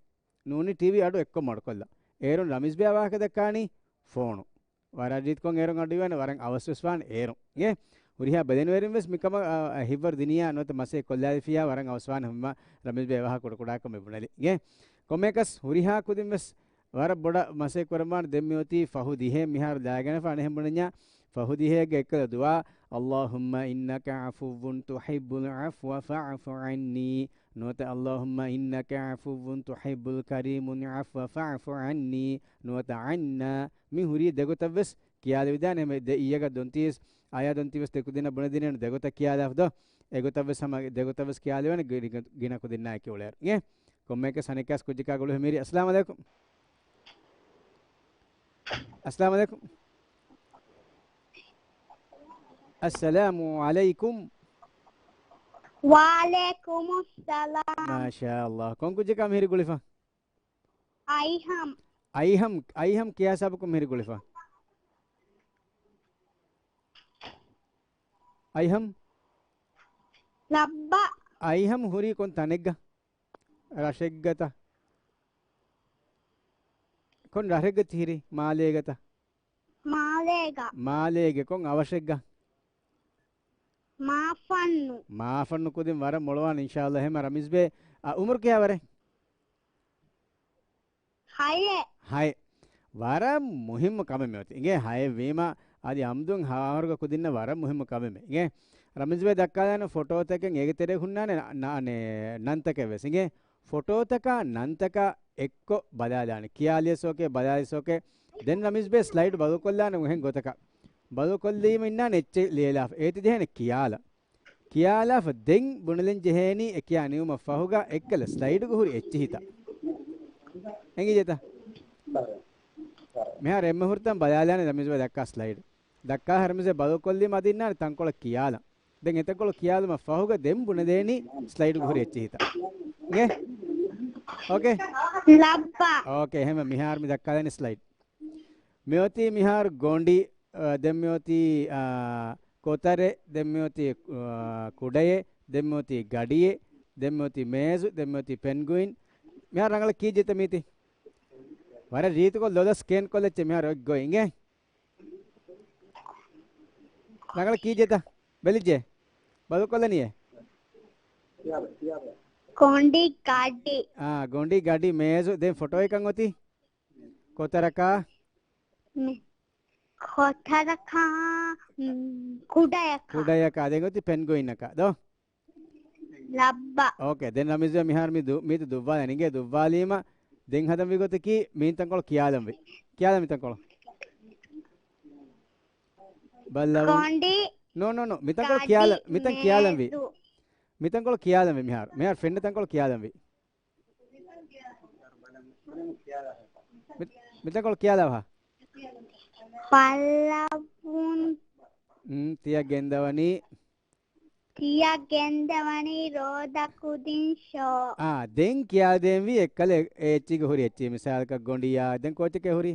ނޫނީ ޓީވީ އަޑު އެއްކޮށް މަޑުކޮށްލާ. އޭރުން ރަމީޒް ބޭއާ ވާހަކަ ދައްކާނީ ފޯނު. ވަރަށް ރީތިކޮށް އޭރުން އަޑު އިވޭނެ، ވަރަށް އަވަސްވެސް ވާނެ އޭރުން. އޭ، ހުރިހާ ބެލެނިވެރިން ވެސް މިކަމަށް، އަ، އަ، ހިތްވަރު ދިނިޔާ ނުވަތަ މަސައްކަތް ކޮށްލާލިފިޔާ ވަރަށް އަވަސްވާނެ ހަމަ ރަމީޒް ބޭ ވާހަކަ ކުޑަކުޑާކޮށް މި ބުނެލި. އިނގޭ؟ ކޮންމެއަކަސް ހުރިހާ ކުދިން ވެސް ވަރަށް ބޮޑަށް މަސައްކަތް ކުރަމާނެ. ދެން މިއޮތީ ފަހު ދިހައެއް މިހާރު ލާގަނެފަ އަނެއްހެން ބުނަންޏާ. ފަހު ދިހައެއްގެ އެއްކަލަ ދުޢާ، اللهم إنك عفو تحب العفو فاعف عني. ނުވަތަ اللهم إنك عفو تحب الكريم العفو فاعف عني. ނުވަތަ عنا. މި ހުރީ ދެގޮތަށް ވެސް ކިޔާލެވިދާނެ. އެހެން ދެ އިއްޔެގަ ދޮންތީސް އާޔާ ދޮންތި ވެސް ދެކުދިންނަށް ބުނެދިނޭނެ ދެގޮތަށް ކިޔާލާފަ ދޯ. އެގޮތަށް ވެސް ހަމަ ދެގޮތަށް ވެސް ކިޔާލެވޭނެ ގި-، ގިނަ ކުދިންނާއެކީ އުޅޭއިރު. އިނގޭ؟ ކޮންމެއަކަސް އަނެއްކާސް ކުއްޖަކާ ގުޅު ހެމީރި. އައްސަލާމު ޢަލައިކުމް. އައްސަލާމު ޢަލައިކުމް. އައްސަލާމު ޢަލައިކުމް. ވަޢަލައިކުމުއްސަލާމް. މާޝާﷲ. ކޮން ކުއްޖަކާ މިހިރި ގުޅިފަ؟ އައިހަމް. އައިހަމް، އައިހަމް ކިޔާ ހިސާބަކުން މިހިރި ގުޅިފަ؟ އައިހަމް؟ ލައްބަ. އައިހަމަ ހުރީ ކޮން ތަނެއްގަ؟ ރަށެއްގަތަ؟ ކޮން ރަށެއްގަ ތިހިރީ؟ މާލޭގަތަ؟ މާލޭގަ. މާލޭގެ ކޮން އަވަށެއްގަ؟ މާފަންނު. މާފަންނު ކުދިން ވަރަށް މޮޅުވާނެ އިންޝާﷲ. އެހެމަ ރަމީޒް ބޭ، އަ، އުމުރު ކިހާވަރެއް؟ ހައެއް. ހައެއް. ވަރަށް މުހިއްމު ކަމެއް މިއޮތީ. އިނގޭ ހައެއް ވީމަ އަދި އަމްދުން ހާހަރުގަ ކުދިންނަށް ވަރަށް މުހިއްމު ކަމެއް މެ. އިނގޭ ރަމީޒް ބޭ ދައްކާލާނެ ފޮޓޯތަކެއް އޭގެ ތެރޭ ހުންނާނެ ނަ-، ނަ-، ނަންތަކެއް ވެސް. އިނގޭ ފޮޓޯތަކާ ނަންތަކާ އެއްކޮށް ބަލާލާނެ. ކިޔާލިޔަސް އޯކޭ، ބަލާލިޔަސް އޯކޭ. ދެން ރަމީޒް ބޭ ސްލައިޑް ބަދަލުކޮށްލާނެ އެހެން ގޮތަކަށް. ބަދަލުކޮށްލީމަ އިންނާނެ އެއްޗެއް ލިޔެލާފަ. އޭތި ޖެހޭނެ ކިޔާލަން. ކިޔާލާފަ ދެން ބުނެލަން ޖެހޭނީ އެ ކިޔާ ނިމުމަށް ފަހުގަ އެއްކަލަ ސްލައިޑުގަ ހުރި އެއްޗިހިތައް. އެނގިއްޖެތަ؟ މިހާރު އެންމެ ހުރިތަން ބަލާލާނެ ރަމީޒް ބޭ ދައްކާ ސްލައިޑް. ދައްކާ ރަމީޒް ބޭ ބަދަލުކޮށްލީމަ އަދި އިންނާނެ ތަންކޮޅެއް ކިޔާލަން. ދެން އެތަންކޮޅު ކިޔާލުމަށް ފަހުގަ ދެން ބުނެދޭނީ ސްލައިޑުގަ ހުރި އެއްޗިހިތައް. އޭ؟ އޯކޭ؟ ލައްބަ. އޯކޭ، އެހެމަ މިހާރު މި ދައްކާލަނީ ސްލައިޑް. މިއޮތީ މިހާރު ގޮނޑި، އަ، ދެން މިއޮތީ، އާ، ކޮތަރެއް، ދެން މިއޮތީ، އާ، ކުޑައެއް، ދެން މިއޮތީ ގަޑިއެއް، ދެން މިއޮތީ މޭޒު، ދެން މިއޮތީ ޕެންގުއިން. މިހާރު ރަނގަޅަށް ކީއްޖެތަ މީތި؟ ވަރަށް ރީތިކޮށް ލޮލަށް ސްކޭން ކޮށްލައްޗޭ މިހާރު އޮތް ގޮތް އިނގޭ. ރަނގަޅަށް ކީއްޖެތަ؟ ބެލިއްޖެ؟ ބަދަލުކޮށްލަނީއޭ؟ ގޮނޑި ގަޑި. އާ، ގޮނޑި ގަޑި މޭޒު. ދެން ފޮޓޯއަކަށް އޮތީ؟ ކޮތަރަކާ؟ މެ-، ކޮތަރަކާ، މް، ކުޑަޔަކާ. ކުޑަޔަކާ. ދެން އޮތީ ޕެންގުއިންއަކާ. ދޯ؟ ލައްބަ. އޯކޭ. ދެން ރަމީޒް މިހާރު މި ދު-، މީތި ދުއްވާލަން އިނގޭ ދުއްވާލީމަ ދެން ހަދަން ވީ ގޮތަކީ މިތަންކޮޅު ކިޔާލަން ވީ. ކިޔާލަން މިތަންކޮޅު. ބައްލަވުން. ކޮނޑި. ނޯ، ނޯ، ނޯ. މިތަންކޮޅު ގަޑި ކިޔާލަން، މިތަން ކިޔާލަން ވީ. މޭޒު. މިތަންކޮޅު ކިޔާލަން ވީ މިހާރު. މިހާރު ފެންނަ ތަންކޮޅު ކިޔާލަން ވީ. މި-، މިތަންކޮޅު ކިޔާލާފަ. ބައްލަވުން. މް، ތިޔަ ގެންދަވަނީ. ތިޔަ ގެންދަވަނީ ރޯދަ ކުދިން ޝޯ. އާ، ދެން ކިޔާދޭންވީ އެއްކަލަ އެ-، އެ އެއްޗިގަ ހުރި އެއްޗި. މިސާލަކަށް ގޮނޑިއާ، ދެން ކޯޗެކޭ ހުރީ؟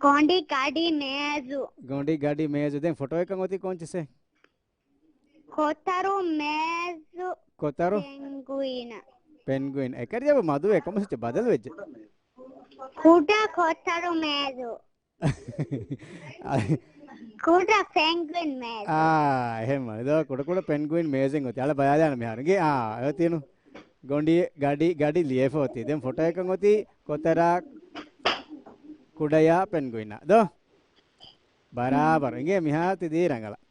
ގޮނޑި ގަޑި މޭޒު. ގޮނޑި ގަޑި މޭޒު. ދެން ފޮޓޯއަކަށް އޮތީ ކޯންޗިސެއް؟ ކޮތަރު މޭޒު. ކޮތަރު؟ ޕެންގުއިން. ޕެންގުއިން. އެކަރިޔަބަ މަދުވެ ކޮމަސް އެއްޗެއް ބަދަލުވެއްޖެ. ކުޑަ ކޮތަރު މޭޒު. ކުޑަ ޕެންގުއިން މޭޒު. އާ، އެހެން ވަނީ. ދޯ، ކުޑަ ކުޑަ ޕެންގުއިން މޭޒެއް އޮތީ. އަޅަ ބަލާލާނަ މިހާރު. އާ، އޮތީނު. ގޮނޑި، ގަޑި، ގަޑި ލިޔެފަ އޮތީ. ދެން ފޮޓޯއަކަށް އޮތީ ކޮތަރާ، ކުޑަޔާ، ޕެންގުއިންނާ. ދޯ؟ ބަރާބަރު. އިނގޭ މިހާރު ތި ދީ ރަނގަޅަށް.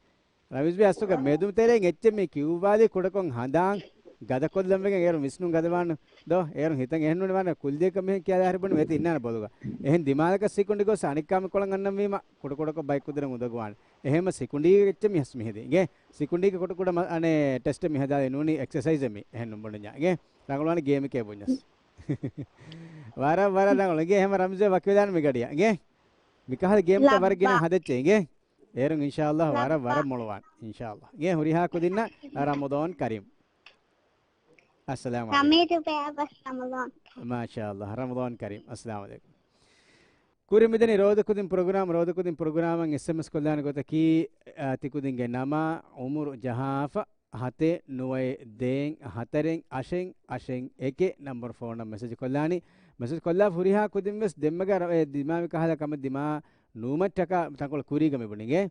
ރަމީޒް ބޭ އަސްލުގަ މެދު ތެރެއިން އެއްޗެއް މި ކިޔުއްވާލީ ކުޑަކޮށް ހަނދާން ގަދަކޮށްލަން ވެގެން އޭރު ވިސްނުން ގަދަވާން ދޯ؟ އޭރު ހިތަށް އެހެން ނޫން ވާނެ ކުއްލިއަކަށް މިހެން ކިޔާލާ ހަރި ބުނި ވެތި އިންނާނެ ބޮލުގަ. އެހެން ދިމާލަކަށް ސިކުނޑި ގޮސް އަނެއްކާ މި ކޮޅަށް އަންނަން ވީމަ ކުޑަކުޑަކޮށް ބައިކުދިން އުނދަގުވާނެ. އެހެންމަ ސިކުނޑީގެ އެއްޗެއް މިހަސް މިހެދި. އިނގޭ ސިކުނޑީގެ ކުޑަކުޑަ މަ-، އަނެ ޓެސްޓެއް މިހަދާލި ނޫނީ އެކްސަސައިޒެއް މި އެހެން ނުބުނަންޏާ. އިނގޭ ރަނގަޅުވާނެ ގޭމެކޭ ބުންޏަސް. ވަރަށް ވަރަށް ރަނގަޅު. އިނގޭ ހަމަ ރަމްޒޭ ވަކިވެދާނެ މި ގަޑިއަށް. އިނގޭ މިކަހަލަ ގޭމްތައް ވަރަށް ގިނަ ހަދައްޗޭ. އިނގޭ އޭރުން އިންޝާﷲ ވަރަށް ވަރަށް މޮޅުވާން. އިންޝާﷲ. އިނގޭ ހުރިހާ ކުދިންނަށް ރަމަޟާން ކަރީމް. އައްސަލާމު ޢަލައިކުމް. ރަމަޟާން. މާޝާﷲ. ރަމަޟާން ކަރީމް. އައްސަލާމު ޢަލައިކުމް. ކުރިން މިދަނީ ރޯދަކުދިން ޕްރޮގްރާމް، ރޯދަކުދިން ޕްރޮގްރާމަށް އެސްއެމްއެސް ކޮށްލާނެ ގޮތަކީ، އާ، ތިކުދިންގެ ނަމާ، އުމުރު ޖަހާފަ، ހަތެއް ނުވައެއް ދޭއް ހަތަރެއް އަށެއް އަށެއް އެކެއް ނަންބަރު ފޯނަށް މެސެޖް ކޮށްލާނީ. މެސެޖް ކޮށްލާފަ ހުރިހާ ކުދިން ވެސް ދެންމެގަ ރަ-، އެ ދިމާވި ކަހަލަ ކަމެއް ދިމާ ނުވުމަށްޓަކާ ތަންކޮޅެއް ކުރީގަ މި ބުނިގެ.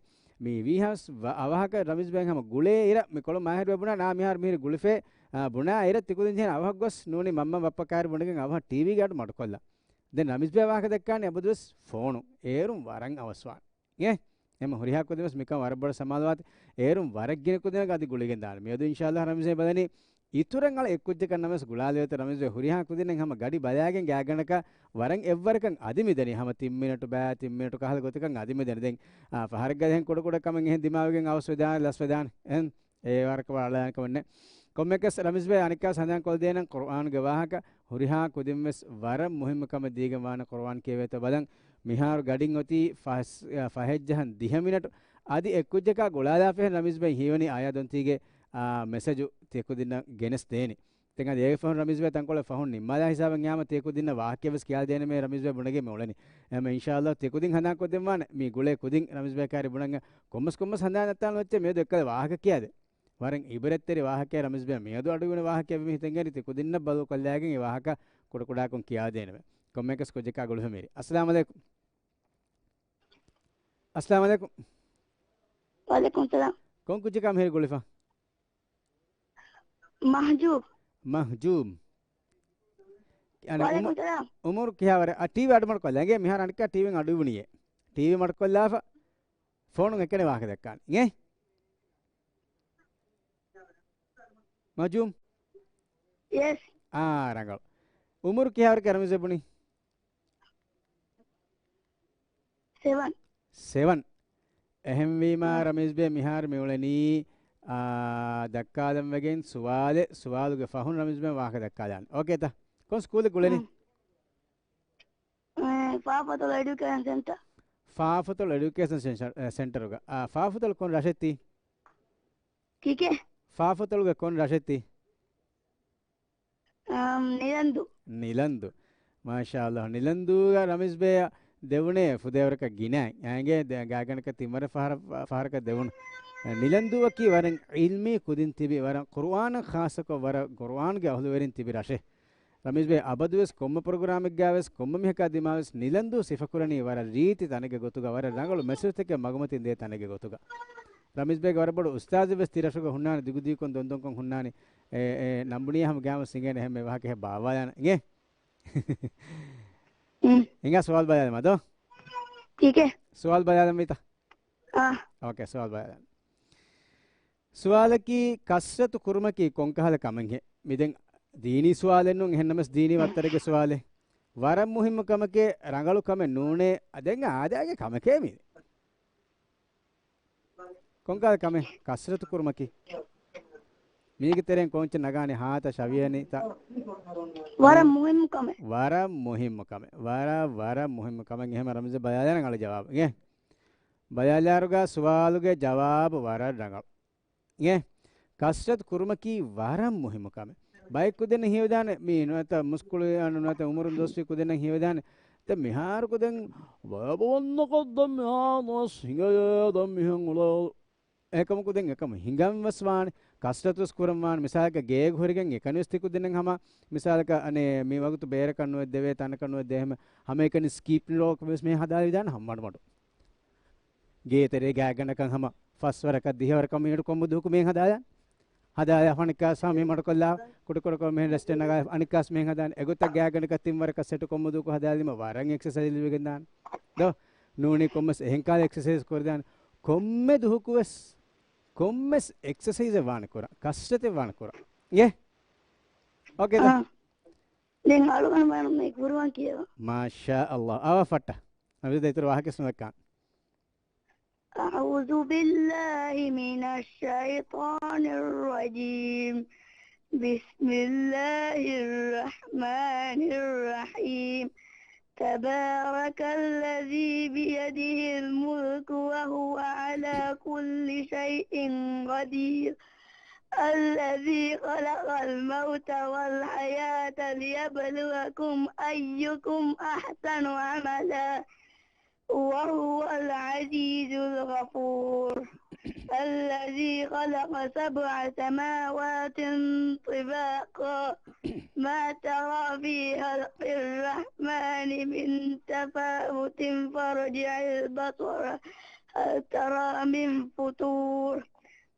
މި ވީހާވެސް ވަ-، އަވަހަކަށް ރަމީޒް ބޭ ހަމަ ގުޅޭ އިރަށް މި ކޮޅު މާހިރު ބުނާ ނާ މިހާރު މިހިރި ގުޅިފޭ، އާ، ބުނާ އިރަށް ތިކުދިން ޖެހޭނެ އަވަހަށް ގޮސް ނޫނީ މަންމަ ބައްޕަ ކާރި ބުނެގެން އަވަހަށް ޓީވީގެ އަޑު މަޑުކޮށްލާ. ދެން ރަމީޒް ބޭ ވާހަކަ ދައްކާނީ އަބަދުވެސް ފޯނު. އޭރުން ވަރަށް އަވަސްވާނެ. އޭ؟ އެމަ ހުރިހާ ކުދިން ވެސް މިކަން ވަރަށް ބޮޑަށް ސަމާލުވާތި. އޭރުން ވަރަށް ގިނަ ކުދިން އަދި ގުޅިގެން ދާނެ. މިއަދު އިންޝާﷲ ރަމީޒް ބޭ ބަލަނީ އިތުރަށް އަޅަ އެއްކުއްޖަކަށް ނަމަވެސް ގުޅާލެވޭތޯ ރަމީޒް ބޭ ހުރިހާ ކުދިންނެއް ހަމަ ގަޑި ބަލާގެން ގާތްގަނޑަކަށް ވަރަށް އެއްވަރަކަށް އަދި މިދަނީ ހަމަ ތިން މިނެޓު ބައި ތިން މިނެޓު ކަހަލަ ގޮތަކަށް އަދި މިދަނީ. ދެން، އާ، ފަހަރެއްގަ އެހެން ކުޑަކުޑަ ކަމެއް އެހެން ދިމާވެގެން އަވަސްވެދާނެ ލަސްވެދާނެ. އެހެން އެ ވަރަކަށް ވަރަށް އަޅާނެ ކަމެއް ނެތް. ކޮންމެއަކަސް ރަމީޒް ބޭ އަނެއްކާ ހަނދާން ކޮށްދޭނަން ޤުރުއާނުގެ ވާހަކަ ހުރިހާ ކުދިން ވެސް ވަރަށް މުހިއްމު ކަމެއް ދީގެން ވާނެ ޤުރުއާން ކިޔެވޭތޯ ބަލަން. މިހާރު ގަޑިން އޮތީ ފަސް-، ފަހެއްޖަހަން ދިހަ މިނެޓު. އަދި އެއްކުއްޖަކާ ގުޅާލާފަހެން ރަމީޒް ބައި ހީވަނީ އާޔާ ދޮންތީގެ، އާ، މެސެޖު ތިޔަކުދިންނަށް ގެނެސް ދޭނެ. ދެން އަދި އޭގެ ފަހުން ރަމީޒް ބައި ތަންކޮޅެއް ފަހުން ނިންމާލާ ހިސާބަށް އައިމަ ތިޔަކުދިންނަށް ވާހަކަ ވެސް ކިޔާލަދޭނެ މޭ ރަމީޒް ބައި ބުނެގެން މި އުޅެނީ. އެހެން އިންޝާﷲ ތިޔަކުދިން ހަނދާން ކޮށްދެއްވާނެ މި ގުޅޭ ކުދިން ރަމީޒް ބައި ކާރި ބުނަން ކޮންމެސް ކޮންމެސް ހަނދާން ނައްތާލަން އޮތްޗެއް މިއަދު އެއްކަލަ ވާހަކަ ކިޔާދޭ. ވަރަށް އިބްރަތްތެރި ވާހަކައެއް ރަމީޒް ބޭ. މިއަދު އަޑުއިވުނު ވާހަކައެއް ވީމަ ހިތަށް ގެންދަނީ ތި ކުދިންނަށް ބަދަލު ކޮށްލައިގެން އެ ވާހަކަ ކުޑަކުޑަކޮށް ކިޔާދޭނަމޭ. ކޮންމެއަކަސް ކުއްޖަކާ ގުޅިފަ މިހިރީ. އައްސަލާމު ޢަލައިކުމް. އައްސަލާމު ޢަލައިކުމް. ވަޢަލައިކުމް ސަލާމް. ކޮން ކުއްޖަކާ މިހިރީ ގުޅިފަ؟ މަހްޖޫބް. މަހްޖޫބް. އަނެއް ވަޢަލައިކުމް އުމު-، ސަލާމް. އުމުރު ކިހާވަރެއް؟ އަ، ޓީވީ އަޑު މަޑުކޮށްލާ. އިނގޭ މިހާރު އަނެއްކާ ޓީވީން އަޑު އިވުނީއޭ. ޓީވީ މަޑުކޮށްލާފަ ފޯނުން އެކަނި ވާހަކަ ދައްކާނެ. އިނގޭ؟ މަޖޫމް؟ ޔެސް. އާ، ރަނގަޅު. އުމުރު ކިހާވަރަކަށް ރަމީޒް ބުނީ؟ ސެވަން. ސެވަން. އެހެންވީމާ، އާ. ރަމީޒް ބޭ މިހާރު މިއުޅެނީ، އާ، ދައްކާލަން ވެގެން ސުވާލެއް، ސުވާލުގެ ފަހުން ރަމީޒް ބޭ ވާހަކަ ދައްކާލާނެ. އޯކޭތަ؟ ކޮން ސްކޫލެއް އުޅެނީ؟ އާ. އާ، ފާފަތޮޅު އެޑިއުކޭޝަން ސެންޓަރ. ފާފަތޮޅު އެޑިއުކޭޝަން ސެން-، އެ، ސެންޓަރުގަ. އާ، ފާފަތޮޅު ކޮން ރަށެއްތީ؟ ކިކޭ؟ ފާފަތޮޅުގެ ކޮން ރަށެއްތީ؟ އާ، ނިލަންދޫ. ނިލަންދޫ. މާޝާﷲ. ނިލަންދޫގަ ރަމީޒް ބޭއަށް ދެވުނޭ ފުދޭވަރަކަށް ގިނައިން. އޭގެ ދެ-، ގާތްގަނޑަކަށް ތިންވަރަށް ފަހަރަ-، ފަ-، ފަހަރަކަށް ދެވުނު. ނިލަންދޫއަކީ ވަރަށް ޢިލްމީ ކުދިން ތިބި، ވަރަށް ޤުރުއާނަށް ޚާއްޞަކޮށް ވަރަށް ޤުރުއާންގެ އަހުލުވެރިން ތިބި ރަށެއް. ރަމީޒް ބޭ އަބަދުވެސް ކޮންމެ ޕްރޮގްރާމެއްގަވެސް ކޮންމެ މީހަކާ ދިމާވެސް ނިލަންދޫ ސިފަކުރަނީ ވަރަށް ރީތި ތަނެއްގެ ގޮތުގަ، ވަރަށް ރަނގަޅު މެސެޖްތަކެއް މަގުމަތިން ދޭ ތަނެއްގެ ގޮތުގަ. ރަމީޒް ބޭގެ ވަރަށް ބޮޑު އުސްތާޒެއް ވެސް ތިރަށުގަ ހުންނާނެ، ދިގުދީކޮން ދޮންދޮންކޮން ހުންނާނެ. އެ، އެ، ނަންބުނިޔާ ހަމަ ގާމަ ސިނގޭނެ އެހެންމެ ވާހަކަ އެހެން ބާވާލާނެ. އިނގޭ؟ އިނގޭ ސުވާލު ބަލާލަމާ ދޯ. ކީކޭ؟ ސުވާލު ބަލާލަމީތަ؟ އާ. އޯކޭ، ސުވާލު ބަލާލަން. ސުވާލަކީ، ކަސްރަތު ކުރުމަކީ ކޮންކަހަލަ ކަމެއްހޭ؟ މި ދެން ދީނީ ސުވާލެއް ނޫން، އެހެންނަމަސް ދީނީ ވައްތަރެއްގެ ސުވާލެއް. ވަރަށް މުހިއްމު ކަމެކޭ، ރަނގަޅު ކަމެއް ނޫނޭ، އަ، ދެން އާދައިގެ ކަމެކޭ މީ. ކޮންކަހަލަ ކަމެއް؟ ކަސްރަތު ކުރުމަކީ. މީގެ ތެރެއިން ކޯއްޗެއް ނަގާނެ ހާތަ ޝަވިޔަނިތަ؟ ވަރަށް މުހިއްމު ކަމެއް. ވަރަށް މުހިއްމު ކަމެއް. ވަރަށް، ވަރަށް މުހިއްމު ކަމެއް. އެހެން ރަމީޒް ބަލާލާނަން އަޅު ޖަވާބު. އިނގޭ؟ ބަލާލާއިރުގަ ސުވާލުގެ ޖަވާބު ވަރަށް ރަނގަޅު. އިނގޭ؟ ކަސްރަތު ކުރުމަކީ ވަރަށް މުހިއްމު ކަމެއް. ބައެއް ކުދިންނަށް ހީވެދާނެ މީ ނުވަތަ މުސްކުޅި ނުވަތަ އުމުރުން ދުވަސްވީ ކުދިންނަށް ހީވެދާނެ. ދެން މިހާރު ކުދިން ބައިބަވަންނަކަށް ދެން މިހާ ދުވަސް ހިނގަޔޭ ދެން މިހެން އުޅޭ. އެކަމަކު ދެން އެކަމަށް ހިނގަން ވެސް ވާނެ، ކަސްރަތު ވެސް ކުރަން ވާނެ. މިސާލަކަށް ގޭގަ ހުރިގެން އެކަނި ވެސް ތި ކުދިންނަށް ހަމަ، މިސާލަކަށް އަނެއް މި ވަގުތު ބޭރަކަށް ނުވެ ދެވޭ ތަނަކަށް ނުވެ ދޭ ހަމަ، ހަމަ އެކަނި ސްކިޕް ރޯކް ވެސް މި ހަދާލިދާނެ ހަމަ މަޑުމަޑު. ގޭތެރޭ ގާތްގަނޑަކަށް ހަމަ ފަސް ވަރަކަށް ދިހަ ވަރަކަށް މިނިޓު ކޮންމެ ދުވަހަކު މިހެން ހަދާލާނެ. ހަދާލާ އަނެއްކާސް ހަމަ މި މަޑުކޮށްލާ ކުޑަކުޑަކޮށް މިހެން ރެސްޓެއް ނަގާ އަނެއްކާސް މިހެން ހަދާނެ. އެގޮތަށް ގާތްގަނޑަކަށް ތިން ވަރަކަށް ސެޓު ކޮންމެ ދުވަހަކު ހަދާލީމަ ވަރަށް އެކްސަސައިޒް ލިބިގެން ދާނެ. ދޯ؟ ނޫނީ ކޮންމެސް އެހެން ކަހަލަ އެކްސަސައިޒް ކުރެދާނެ. ކޮންމެ ދުވަހަކު ވެސް، ކޮންމެސް އެކްސަސައިޒެއް ވާނެ ކުރާ. ކަސްރަތެއް ވާނެ ކުރާ. އިނގޭ؟ އޯކޭ ދޯ؟ އާ. ދެން އަޅުގަނޑު މި ޤުރުއާން ކިޔަވާ. މާޝާ ﷲ. އަވަ ފައްޓަ. އަމި ދޭތުރު ވާހަކަ ސުންނަކާ. أعوذ بالله من الشيطان الرجيم. بسم الله الرحمن الرحيم. تبارك الذي بيده الملك وهو على كل شيء قدير. الذي خلق الموت والحياة ليبلوكم أيكم أحسن عملا وهو العزيز الغفور. الذي خلق سبع سماوات طباقا ما ترى في خلق الرحمن من تفاوت فارجع البصر هل ترى من فطور.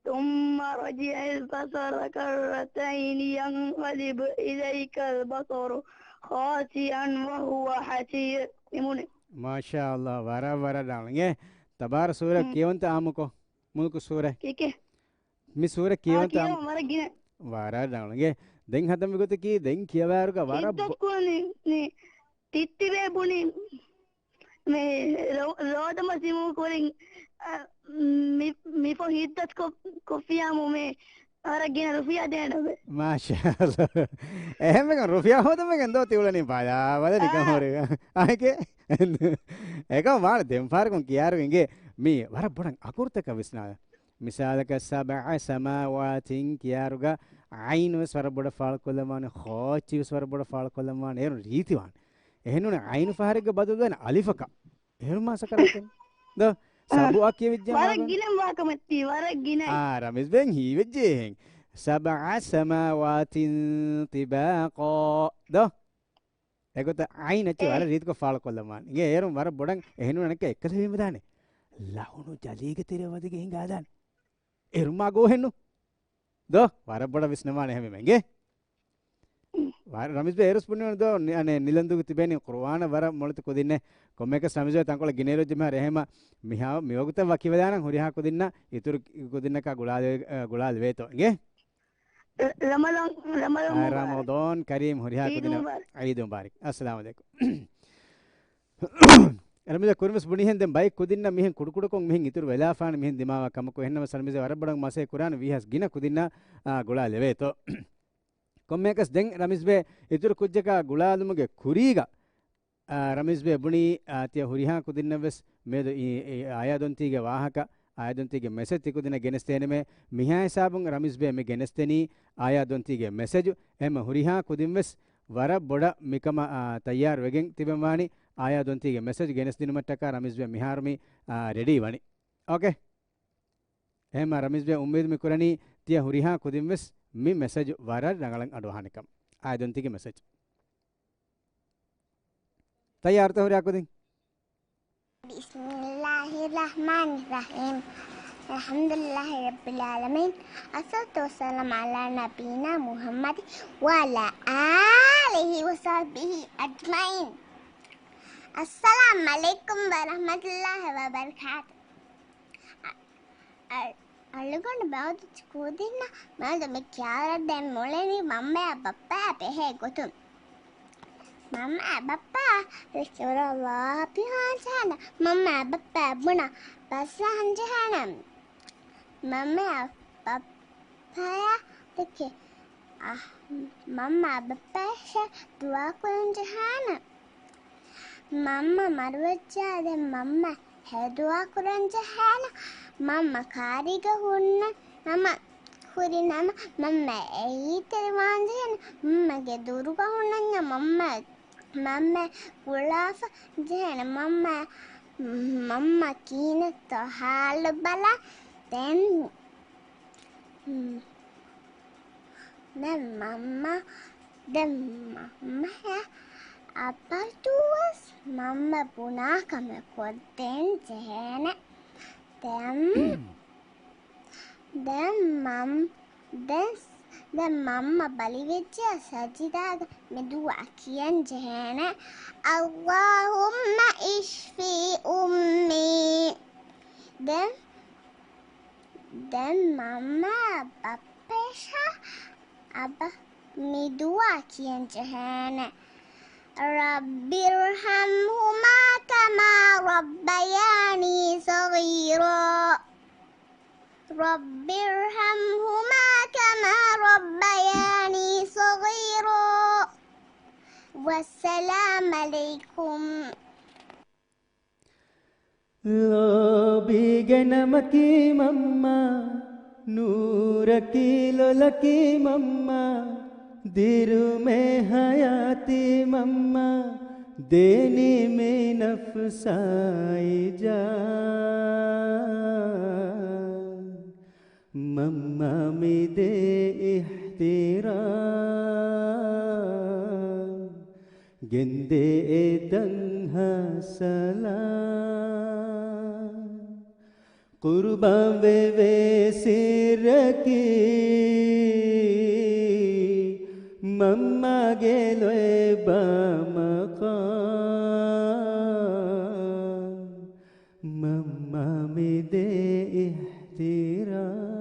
ثم ارجع البصر كرتين ينقلب إليك البصر خاسئا وهو حسير. މި ބުނީ. މާޝާﷲ، ވަރަށް، ވަރަށް ރަނގަޅު. އިނގޭ، ތަބާރަ ސޫރަ ކިޔަވަންތަ އާއްމުކޮށް. މުލްކު ސޫރަ. ކިކެ. މި ސޫރަ ކިޔަވަންތަ އާ، އާއްމު. ކިޔަވަން ވަރަށް ގިނަ. ވަރަށް ރަނގަޅު. އިނގޭ، ދެން ހަދަން މިގޮތަކީ، ދެން ކިޔަވާއިރުގަ ވަރަށް ބޮ- ހިއްދަތު ކުރަނީ، ނީ، ތިއްތިބޭ ބުނީ. މި ރޯ-، ރޯދަމަ ސިމު ކުރިން، އަ، މި-، މިފަހު ހިއްދަތު ކޮ-، ކޮށްފިޔާމު މި ވަރަށް ގިނަ ރުފިޔާ ދޭނެވެ. މާޝާﷲ. އެހެންވެގެން ރުފިޔާ ހޯދަމެގެން ދޯ ތިއުޅެނީ ބަލާ، ބަލަ ނިކަން އާ. ހުރި. އާކެ. އެކަމް ވާނެ ދެން ފާރަކުން ކިޔާރު އިނގޭ މީ ވަރަށް ބޮޑަށް އަކުރުތަކަށް ވިސްނާލަ. މިސާލަކަށް ސަބްޢަ ސަމާވާތިން ކިޔާރުގަ ޢައިނު ވެސް ވަރަށް ބޮޑަށް ފާޅުކޮށްލަން ވާނެ، ޚާއްޗި ވެސް ވަރަށް ބޮޑަށް ފާޅުކޮށްލަން ވާނެ، އޭރުން ރީތި ވާނެ. އެހެންނޫން ޢައިނު ފަހަރެއްގަ ބަދަލު ދާނެ އަލިފަކަށް. އޭރު މާ ސަކަރާތެއް. ދޯ؟ ސަބުއަށް ކިޔެވިއްޖެ ވަރަށް މާބަން؟ ގިނަ ވާކަމެއް ތީ، ވަރަށް ގިނަ. އާ، ރަމީޒް ބެން ހީވެއްޖެ އެހެން. سبع سماوات طباقا. ދޯ؟ އެގޮތަށް އައިން އެއްޗެއް އެ. ވަރަށް ރީތިކޮށް ފާޅުކޮށްލަމާނެ. އިނގޭ އޭރުން ވަރަށް ބޮޑަށް އެހެނުން އަނެއްކާ އެއްކަލަ ވީމަދާނެ. ލަހުނު ޖަލީގެ ތެރެ ވަދެގެ ހިނގާދާނެ. އޭރުމާ ގޯހެއްނު. ދޯ؟ ވަރަށް ބޮޑަށް ވިސްނަމާނެ އެހެންވީމަ އިނގޭ. ވަ-، ރަމީޒް ބޭ އޭރުސް ބުނިވަން ދޯ، ނި-، އަނެ، ނިލަންދޫގެ ތިބޭނީ ޤުރުއާނަށް ވަރަށް މޮޅިތި ކުދިންނެއް. ކޮންމެއަކަސް ރަމީޒް ބޭ ތަންކޮޅެއް ގިނައިރު ޖެހުމަށް ރޭހެމަ މިހާ-، މިވަގުތަށް ވަކިވެލާނަން ހުރިހާ ކުދިންނަށް އިތުރު ކުދިންނަކާ ގުޅާލެވޭ-، އަ، ގުޅާލެވޭތޯ އިނގޭ. ރަމަޟާން، ރަމަޟާން އާ، މުބާރަކް. ރަމަޟާން ކަރީމް ހުރިހާ ޢީދު ކުދިންނަށް މުބާރަކް. ޢީދު މުބާރަކް. އައްސަލާމު ޢަލައިކުމް. ރަމީޒް ބޭ ކުރިންވެސް ބުނިހެން ދެން ބައެއް ކުދިންނަށް މިހެން ކުޑަކުޑަކޮށް މިހެން އިތުރު ވެލާފާނެ މިހެން ދިމާވާ ކަމަކު. އެހެންނަމަސް ރަމީޒް ބޭ ވަރަށް ބޮޑަށް މަސައްކަތް ކުރާނެ ވީހާވެސް ގިނަ ކުދިންނަށް، އާ، ގުޅާލެވޭތޯ. ކޮންމެއަކަސް ދެން ރަމީޒް ބޭ އިތުރު ކުއްޖަކާ ގުޅާލުމުގެ ކުރީގަ، އާ، ރަމީޒް ބޭ ބުނީ، އާ، ތިޔަ ހުރިހާ ކުދިންނަށްވެސް މިއަދު އި-، އި-، އާޔާ ދޮންތީގެ ވާހަކަ، އާޔާ ދޮންތީގެ މެސެޖް ތި ކުދިންނަށް ގެނެސްދޭނަމޭ. މިހާ ހިސާބުން ރަމީޒް ބޭ މި ގެނެސްދެނީ އާޔާ ދޮންތީގެ މެސެޖު. އެހެންމަ ހުރިހާ ކުދިންވެސް ވަރަށް ބޮޑަށް މިކަމަށް، އާ، ތައްޔާރު ވެގެން ތިބެން ވާނީ. އާޔާ ދޮންތީގެ މެސެޖް ގެނެސްދިނުމަށްޓަކާ ރަމީޒް ބޭ މިހާރު މި، އާ، ރެޑީ ވަނީ. އޯކޭ. އެހެންމަ ރަމީޒް ބޭ އުއްމީދު މި ކުރަނީ ތިޔަ ހުރިހާ ކުދިންވެސް މި މެސެޖު ވަރަށް ރަނގަޅަށް އަޑުއަހާނެކަން. އާޔާ ދޮންތީގެ މެސެޖް. ތައްޔާރުތަ ހުރިހާ ކުދިން؟ بسم الله الرحمن الرحيم. الحمد لله رب العالمين. الصلاة والسلام على نبينا محمد وعلى آله وصحبه أجمعين. السلام عليكم ورحمة الله وبركاته. އަ-، އަޅުގަނޑު މިއަދު ކުދިންނަށް މިއަދު މި ކިޔާލަދޭން މިއުޅެނީ މަންމަޔާ ބައްޕަޔާ ބެހޭ ގޮތުން. މަންމަޔާ ބައްޕަ ރަސޫލުﷲ ފިހާން ޖެހޭނެ. މަންމަޔާ ބައްޕަ ބުނާ ބަސް ޖެހޭނެ. މަންމަޔާ ބައްޕަޔާ ދެކެ، އަ، މަންމަ ބައްޕަޔަށް ދުޢާ ކުރަން ޖެހޭނެ. މަންމަ މަރުވެއްޖާ ދެން މަންމަ ހެދުޢާ ކުރަން ޖެހޭނެ. މަންމަ ކާރީގަ ހުންނަ ނަމަ، ހުރި ނަމަ، މަންމަ އެއީތެރިވާން ޖެހޭނެ. މަންމަގެ ދުރުގަ ހުންނަންޏާ މަންމަ، މަންމަ ގުޅާފަ ޖެހޭނެ. މަންމަ، މަންމަ ކިހިނެއްތޯ ހާލު ބަލާ. ދެން މަ-، ދެން މަންމަ، ދެން މަންމަޔަށް އަބަދުވެސް މަންމަ ބުނާ ކަމެއް ކޮށްދޭން ޖެހޭނެ. ދެން، ދެން މަން-، ދެން، ދެން މަންމަ ބަލިވެއްޖެޔާ ސަޖިދާގަ މި ދުޢާ ކިޔަން ޖެހޭނެ. اللهم اشف أمي. ދެން ދެން މަންމަ ބައްޕަޔަށާ އަބަ މި ދުޢާ ކިޔަން ޖެހޭނެ. رب ارحمهما كما ربياني صغيرا. رب ارحمهما كما ربياني صغيرا. والسلام عليكم. ލޯބީގެ ނަމަކީ މަންމާ، ނޫރަކީ ލޮލަކީ މަންމާ، ދިރުމޭ ހަޔާތީ މަންމާ، ދޭނީ މި ނަފްސާއި ޖާ. މަންމާ މިދޭ އިޙްތިރާމް، ގެންދޭ އެ ދަންހާ ސަލާމް. ޤުރުބާން ވެވޭ ސިއްރަކީ، މަންމާގެ ލޯތްބާ މަޤާމް. މަންމާ މިދޭ އިޙްތިރާމް.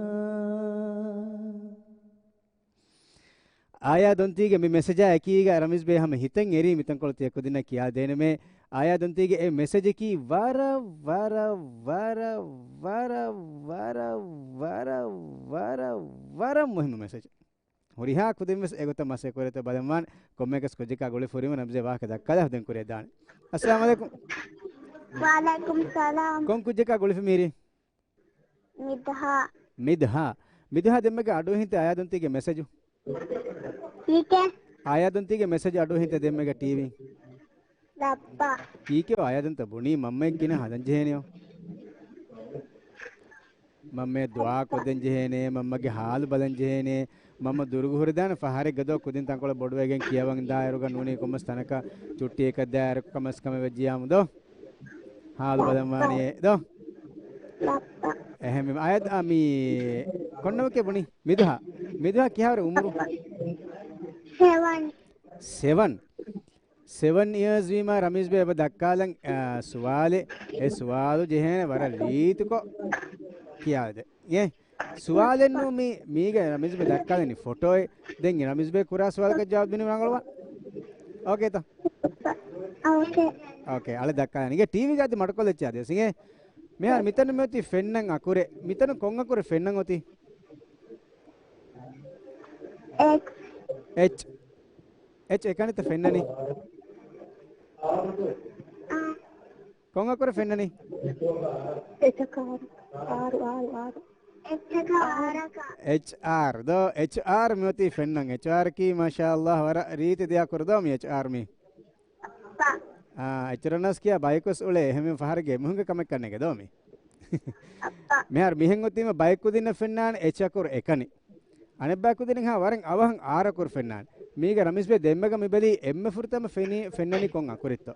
އާޔާ ދޮންތީގެ މި މެސެޖާ އެކީގަ ރަމީޒް ބޭ ހަމަ ހިތަށް އެރީ މިތަންކޮޅު ތިޔަ ކުދިންނަށް ކިޔާދޭނަމޭ. އާޔާ ދޮންތީގެ އެ މެސެޖަކީ ވަރަށް، ވަރަށް، ވަރަށް، ވަރަށް، ވަރަށް، ވަރަށް، ވަރަށް، ވަރަށް މުހިއްމު މެސެޖެއް. ހުރިހާ ކުދިން ވެސް އެގޮތަށް މަސައްކަތް ކުރޭތޯ ބަލަންވާން. ކޮންމެއަކަސް ކުއްޖަކާ ގުޅިފަ ހުރީމަ ރަމްޒޭ ވާހަކަ ދައްކާލާ ދެން ކުރިއަށް ދާނެ. އައްސަލާމު ޢަލައިކުމް. ވަޢަލައިކުމް ސަލާމް. ކޮން ކުއްޖަކާ ގުޅިފަ މިހިރީ؟ މިދްހާ. މިދްހާ. މިދްހާ ދެންމެގަ އަޑުއެހިންތަ އާޔާދުންތީގެ މެސެޖު؟ ކީކޭ؟ އާޔާދުންތީގެ މެސެޖު އަޑުއެހިންތަ ދެންމެގަ ޓީވީން؟ ދައްޕާ. ކީކޭ އާޔާދުންތަ ބުނީ މަންމައެއް ގިނަ ހަނދަން ޖެހޭނެޔޯ؟ މަންމަ ދުޢާ ކޮށްދޭން ޖެހޭނެ، މަންމަގެ ހާލު ބަލަން ޖެހޭނެ، މަންމަ ދުރުގަ ހުރެދާނެ ފަހަރެއްގަ ދޯ ކުދިން ތަންކޮޅެއް ބޮޑުވެގެން ކިޔަވަން ދާއިރުގަ ނޫނީ ކޮންމެސް ތަނަކަށް ޗުއްޓީއަކަށް ދާއިރު ކަމަސް ކަމެއް ވެއްޖިޔާމު ދޯ؟ ހާލު ބަލަން ވާނެ ދޯ؟ އެހެންވީމަ އާޔަތް އާ މީ ކޮން ނަމަކޭ ބުނީ؟ މިދުހާ. މިދުހާ ކިހާވަރެއް އުމުރު؟ ސެވަން. ސެވަން. ސެވަން އިޔާސް ވީމާ ރަމީޒް ބޭ އެބަ ދައްކާލަން، އާ، ސުވާލެއް. އެ ސުވާލު ޖެހޭނެ ވަރަށް ރީތިކޮށް ކިޔާދެ. އޭ، ސުވާލެއްނު މީ، މީގަ ރަމީޒް ބޭ ދައްކާލަނީ ފޮޓޯއެއް. ދެން ރަމީޒް ބޭ ކުރާ ސުވާލަކަށް ޖަވާބު ދިނީ ރަނގަޅުވާ. އޯކޭތަ؟ އޯކޭ. އޯކޭ، އަޅެ ދައްކާލަނީ. އިނގޭ ޓީވީގަ އަދި މަޑުކޮށްލައްޗާ ދިޔަސް. އިނގޭ މިހާރު މިތަނު މިއޮތީ ފެންނަން އަކުރެއް. މިތަނު ކޮން އަކުރެއް ފެންނަން އޮތީ؟ އެޗް. އެޗް. އެޗް އެކަނިތަ ފެންނަނީ؟ އާ. ކޮން އަކުރެއް ފެންނަނީ؟ އެޗަކާ އާރު. އާރު، އާރު، އާރު. އެޗްއާރް. އެޗްއާރް ދޯ، އެޗްއާރް މިއޮތީ ފެންނަން. އެޗްއާރް ކީ މާޝާﷲ ވަރަށް ރީތި ދެ އަކުރު ދޯ މި އެޗްއާރް މީ. އާ، އެޗުރަނަސް ކިޔާ ބަޔަކުވެސް އުޅޭ އެހެން ފަހަރެއްގެ އެމީހުންގެ ކަމެއް ކަންނޭނގެ ދޯ މީ. މިހާރު މިހެން އޮތީމަ ބައެއް ކުދިންނަށް ފެންނާނެ އެޗް އަކުރު އެކަނި. އަނެއްބައި ކުދިން ހާ ވަރަށް އަވަހަށް އާރަކުރު ފެންނާނެ. މީގަ ރަމީޒް ބޭ ދެންމެގަ މި ބެލީ އެންމެ ފުރަތަމަ ފެނީ، ފެންނަނީ ކޮން އަކުރެއްތޯ.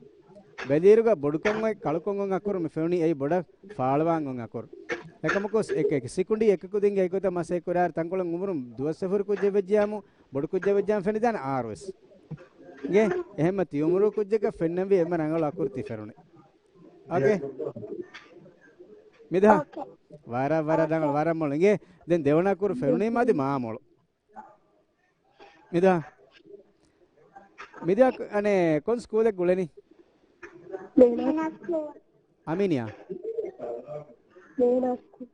ބެލިއިރުގަ ބޮޑުކޮށް އޮތް ކަޅުކޮށް އޮތް އަކުރު މި ފެނުނީ އެއީ ބޮޑަށް ފާޅުވާން އޮތް އަކުރު. އެކަމަކު ސިކުނޑީ އެކަކުދިންގެ އެގޮތަށް މަސައްކަތް ކުރާއިރު ތަންކޮޅެއް އުމުރުން ދުވަސްވަރު ކުއްޖެއް ވެއްޖިޔާމު، ބޮޑު ކުއްޖެއް ވެއްޖިޔާމު ފެނިދާނެ އާރުވެސް. އިނގޭ؟ އެހެންމަ ތިއުމުރު ކުއްޖަކަށް ފެންނަންވީ އެންމެ ރަނގަޅު އަކުރު ތި ފެނުނީ. އޯކޭ. މިދުހާ. އޯކޭ. ވަރަށް، ވަރަށް ރަނގަޅު، ވަރަށް މޮޅު. އިނގޭ؟ ދެން ދެވަނަ އަކުރު ފެނުނީމަ އަދި މާ މޮޅު. މިދުހާ. މިދުހާ އަނެއް ކޮން ސްކޫލެއް ގުޅެނީ؟ މޭނާ ސްކޫލް. އަމީނިއާ؟ މޭނާ ސްކޫލް.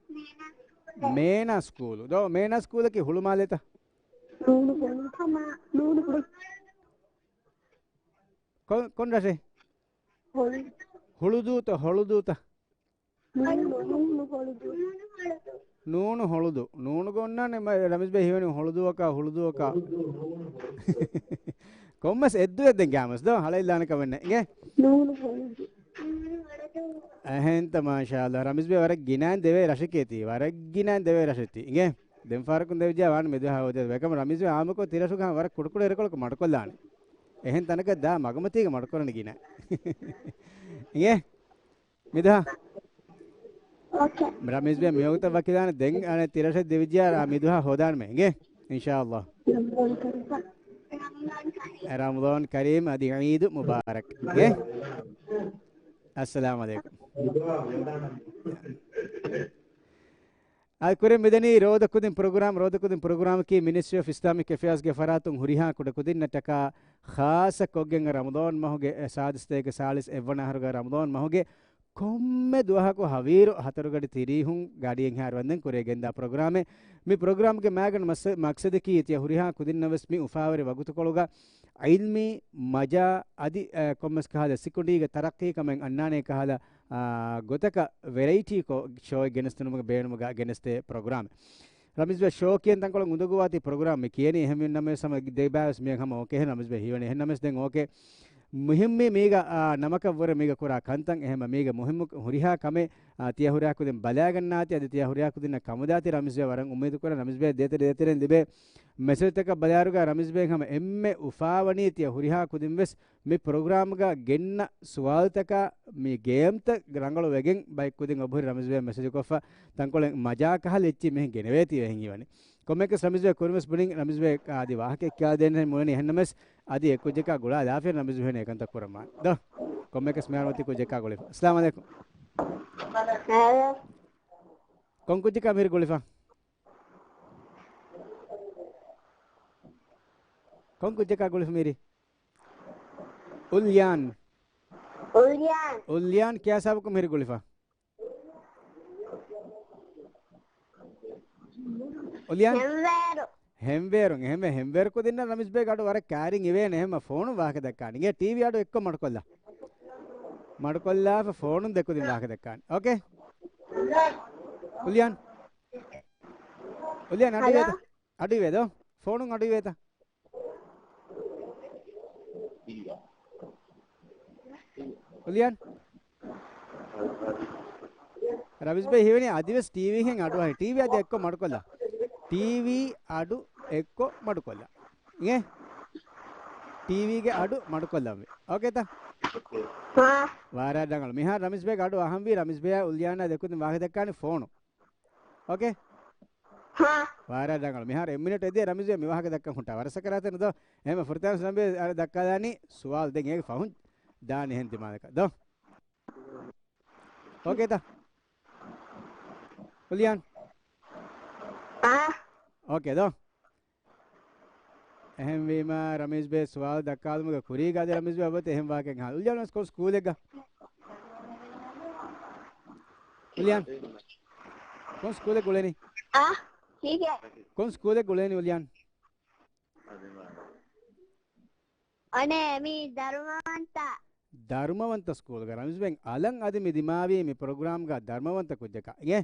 މޭނާ ސްކޫލު. ދޯ، މޭނާ ސްކޫލަކީ ހުޅުމާލޭތަ؟ ނޫނު ހުޅު-، ނޫނު ހުޅު-، ކޮ-، ކޮން ރަށެއް؟ ހޮޅު-، ހުޅުދޫތަ، ހޮޅުދޫތަ؟ ނޫނު، ނޫނު ހޮޅުދޫ. ނޫނު ހޮޅުދޫ. ނޫނުގަ އޮންނާނެ މަ-، ރަމީޒް ބޭ ހީވަނީ ހޮޅުދޫއަކާ، ހުޅުދޫއަކާ. ކޮންމެސް އެއްދުވެއް ދެން ގާމަސް ދޯ، ހަޅައިލާނެ ކަމެއް ނެތް. އިނގޭ؟ ނޫނު ހޮޅުދޫ. އެހެންތަ މާޝާﷲ. ރަމީޒް ބޭ ވަރަށް ގިނައިން ދެވޭ ރަށެކޭތީ، ވަރަށް ގިނައިން ދެވޭ ރަށެތީ. އިނގޭ؟ ދެން ފަހަރަކުން ދެވިއްޖާ ވާން މެދުހާ ހޯދޭ. އެކަމަ ރަމީޒް ބޭ އާއްމުކޮށް ތިރަށުގަ ވަރަށް ކުޑަކުޑަ އިރަކޮޅަކު މަޑުކޮށްލާނެ. އެހެން ތަނަކަށް ދާ މަގުމަތީގަ މަޑުކުރަނީ ގިނަ. އިނގޭ؟ މިދުހާ. އޯކޭ. ރަމީޒް ބޭ މިވަގުތަށް ވަކިލާނެ ދެން އަނެއް ތިރަށެއް ދެވިއްޖާ މިދުހާ ހޯދާނަމޭ. އިނގޭ؟ އިންޝާﷲ. ރަމަޟާން ކަރީމް އަދި ޢީދު މުބާރަކް. އިނގޭ؟ އައްސަލާމު ޢަލައިކުމް. އަދި ކުރިން މިދަނީ ރޯދަ ކުދިން ޕްރޮގްރާމް. ރޯދަ ކުދިން ޕްރޮގްރާމަކީ މިނިސްޓްރީ އޮފް އިސްލާމިކް އެފެއާސްގެ ފަރާތުން ހުރިހާ ކުޑަކުދިންނަށްޓަކާ ޚާއްޞަ ކޮށްގެން ރަމަޟާން މަހުގެ ސާދަ ސަތޭކަ ސާޅީސް އެއްވަނަ އަހަރުގަ ރަމަޟާން މަހުގެ ކޮންމެ ދުވަހަކު ހަވީރު ހަތަރު ގަޑި ތިރީހުން ގަޑިއެއްހާ ރުވަންދެން ކުރިއަށް ގެންދާ ޕްރޮގްރާމެއް. މި ޕްރޮގްރާމްގެ މައިގަނޑު މަސް-، މަޤްޞަދަކީ ތިޔަ ހުރިހާ ކުދިންނަށް ވެސް މި އުފާވެރި ވަގުތުކޮޅުގަ ޢިލްމީ، މަޖާ އަދި، އަ، ކޮންމެސް ކަހަލަ ސިކުނޑީގެ ތަރައްޤީ ކަމެއް އަންނާނޭ ކަހަލަ، އާ، ގޮތަކަށް ވެރައިޓީކޮށް ޝޯއެއް ގެނެސްދިނުމުގެ ބޭނުމުގަ ގެނެސްދޭ ޕްރޮގްރާމެއް. ރަމީޒް ބޭ ޝޯ ކިޔަން ތަންކޮޅެއް އުނދަގޫވާތީ ޕްރޮގްރާމް މި ކިޔަނީ. އެހެންވީނަމަވެސް ހަމަ ދެބައިވެސް މިއަށް ހަމަ އޯކޭ ހެން ރަމީޒް ބޭ ހީވަނީ. އެހެންނަމަވެސް ދެން އޯކޭ. މުހިއްމީ މީގަ، އާ، ނަމަކަށްވުރެ މީގަ ކުރާ ކަންތައް އެހެންމަ މީގަ މުހިއްމު ހުރިހާ ކަމެއް، އާ، ތިޔަ ހުރިހާ ކުދިން ބަލާގަންނާތީ އަދި ތިޔަ ހުރިހާ ކުދިންނަށް ކަމުދާތީ ރަމީޒް ބޭ ވަރަށް އުއްމީދު ކުރަން. ރަމީޒް ބޭ ދޭތެރެ ދޭތެރެން ލިބޭ މެސެޖްތަކަށް ބަލާއިރުގަ ރަމީޒް ބޭ ހަމަ އެންމެ އުފާވަނީ ތިޔަ ހުރިހާ ކުދިން ވެސް މި ޕްރޮގްރާމްގަ ގެންނަ ސުވާލުތަކާ މި ގޭމްތައް ރަނގަޅު ވެގެން ބައެއް ކުދިން އޮބުހުރި ރަމީޒް ބޭ މެސެޖުކޮށްފަ ތަންކޮޅެއް މަޖާ ކަހަލަ އެއްޗެއް މިހެން ގެނެވޭތީ ވެހެން ހީވަނީ. ކޮންމެއަކަސް ރަމީޒް ބޭ ކުރިން ވެސް ބުނިން ރަމީޒް ބޭ އަދި ވާހަކަ ކިޔާދޭން މުޅެނީ އެހެންނަމަވެސް އަދި އެ ކުއްޖަކާ ގުޅާލާފިޔަ ރަމީޒް ބޭ އެކަންތައް ކުރަމާ. ދޯ. ކޮންމެއަކަސް މިހާރު މަތި ކުއްޖަކާ ގުޅިފަ. އައްސަލާމު ޢަލައިކުމް. ކޮން ކުއްޖަކާ މިހިރު ގުޅިފަ؟ ކޮން ކުއްޖަކާ ގުޅިފަ މިރި؟ އުލްޔާން. އުލްޔާން. އުލްޔާން ކިޔާ ސާބަކު މިރި ގުޅިފަ؟ އުލްޔާން؟ ހެންވޭރު. ހެންވޭރުން. އެހެންވެ ހެންވޭރު ކުދިންނަށް ރަމީޒް ބޭގެ އަޑު ވަރަށް ކާރިން އިވޭނެ. އެހެންމަ ފޯނު ވާހަކަ ދައްކާނެ. އިނގޭ ޓީވީ އަޑު އެއްކޮށް މަޑުކޮށްލާ. މަޑުކޮށްލާފަ ފޯނުން ދެކުދިން ވާހަކަ ދައްކާނެ. އޯކޭ؟ އުލްޔާން؟ އުލްޔާން އަޑު ހަލޯ؟ އިވޭތަ؟ އަޑު އިވޭ ދޯ؟ ފޯނުން އަޑު އިވޭތަ؟ އުލްޔާން؟ ރަމީޒް ބައި ހީވަނީ އަދިވެސް ޓީވީހެން އަޑު އަހަން. ޓީވީ އަދި އެއްކޮށް މަޑުކޮށްލާ. ޓީވީ އަޑު އެއްކޮށް މަޑުކޮށްލާ. އިނގޭ؟ ޓީވީގެ އަޑު މަޑުކޮށްލަންވީ. އޯކޭތަ؟ ހާ. ވާރާ ރަނގަޅު. މިހާރު ރަމީޒް ބައިގެ އަޑު އަހަންވީ، ރަމީޒް ބައި އުލްޔާނާ ދެކުދިން ވާހަކަ ދައްކާނީ ފޯނު. އޯކޭ؟ ހާ. ވާރާ ރަނގަޅު. މިހާރު އެއް މިނެޓް އެދޭ ރަމީޒް ބައި މި ވާހަކަ ދައްކަން ހުއްޓާ. ވަރަށް ސަކަރާތެއް ނުދޯ. އެހެން ފުރަތަމަ ރަމީޒް ބައި އަޑު ދައްކާލާނީ ސުވާލު ދެން އޭގެ ފަހުން ދާނީ އެހެން ދިމާލަކަށް. ދޯ؟ އޯކޭތަ؟ އުލްޔާން. އާ. އޯކޭ ދޯ. އެހެންވީމަ، ރަމީޒް ބޭ ސުވާލު ދައްކާލުމުގެ ކުރީގަ އަދި ރަމީޒް ބޭ އަބަދު އެހެން ވާހަކައެއް ހާ. އުލްޔާން ވެސް ކޮން ސްކޫލެއްގަ؟ އުލްޔާން. ކޮން ސްކޫލެއް އުޅެނީ؟ އާ، ހީގެ. ކޮން ސްކޫލެއް އުޅެނީ އުލްޔާން؟ އަނެ، މި ދަރުމަވަންތަ. ދަރުމަވަންތަ ސްކޫލްގަ ރަމީޒް ބޭ އަލަން އަދި މި ދިމާވީ މި ޕްރޮގްރާމްގަ ދަރުމަވަންތަ ކުއްޖަކަށް. އިނގޭ؟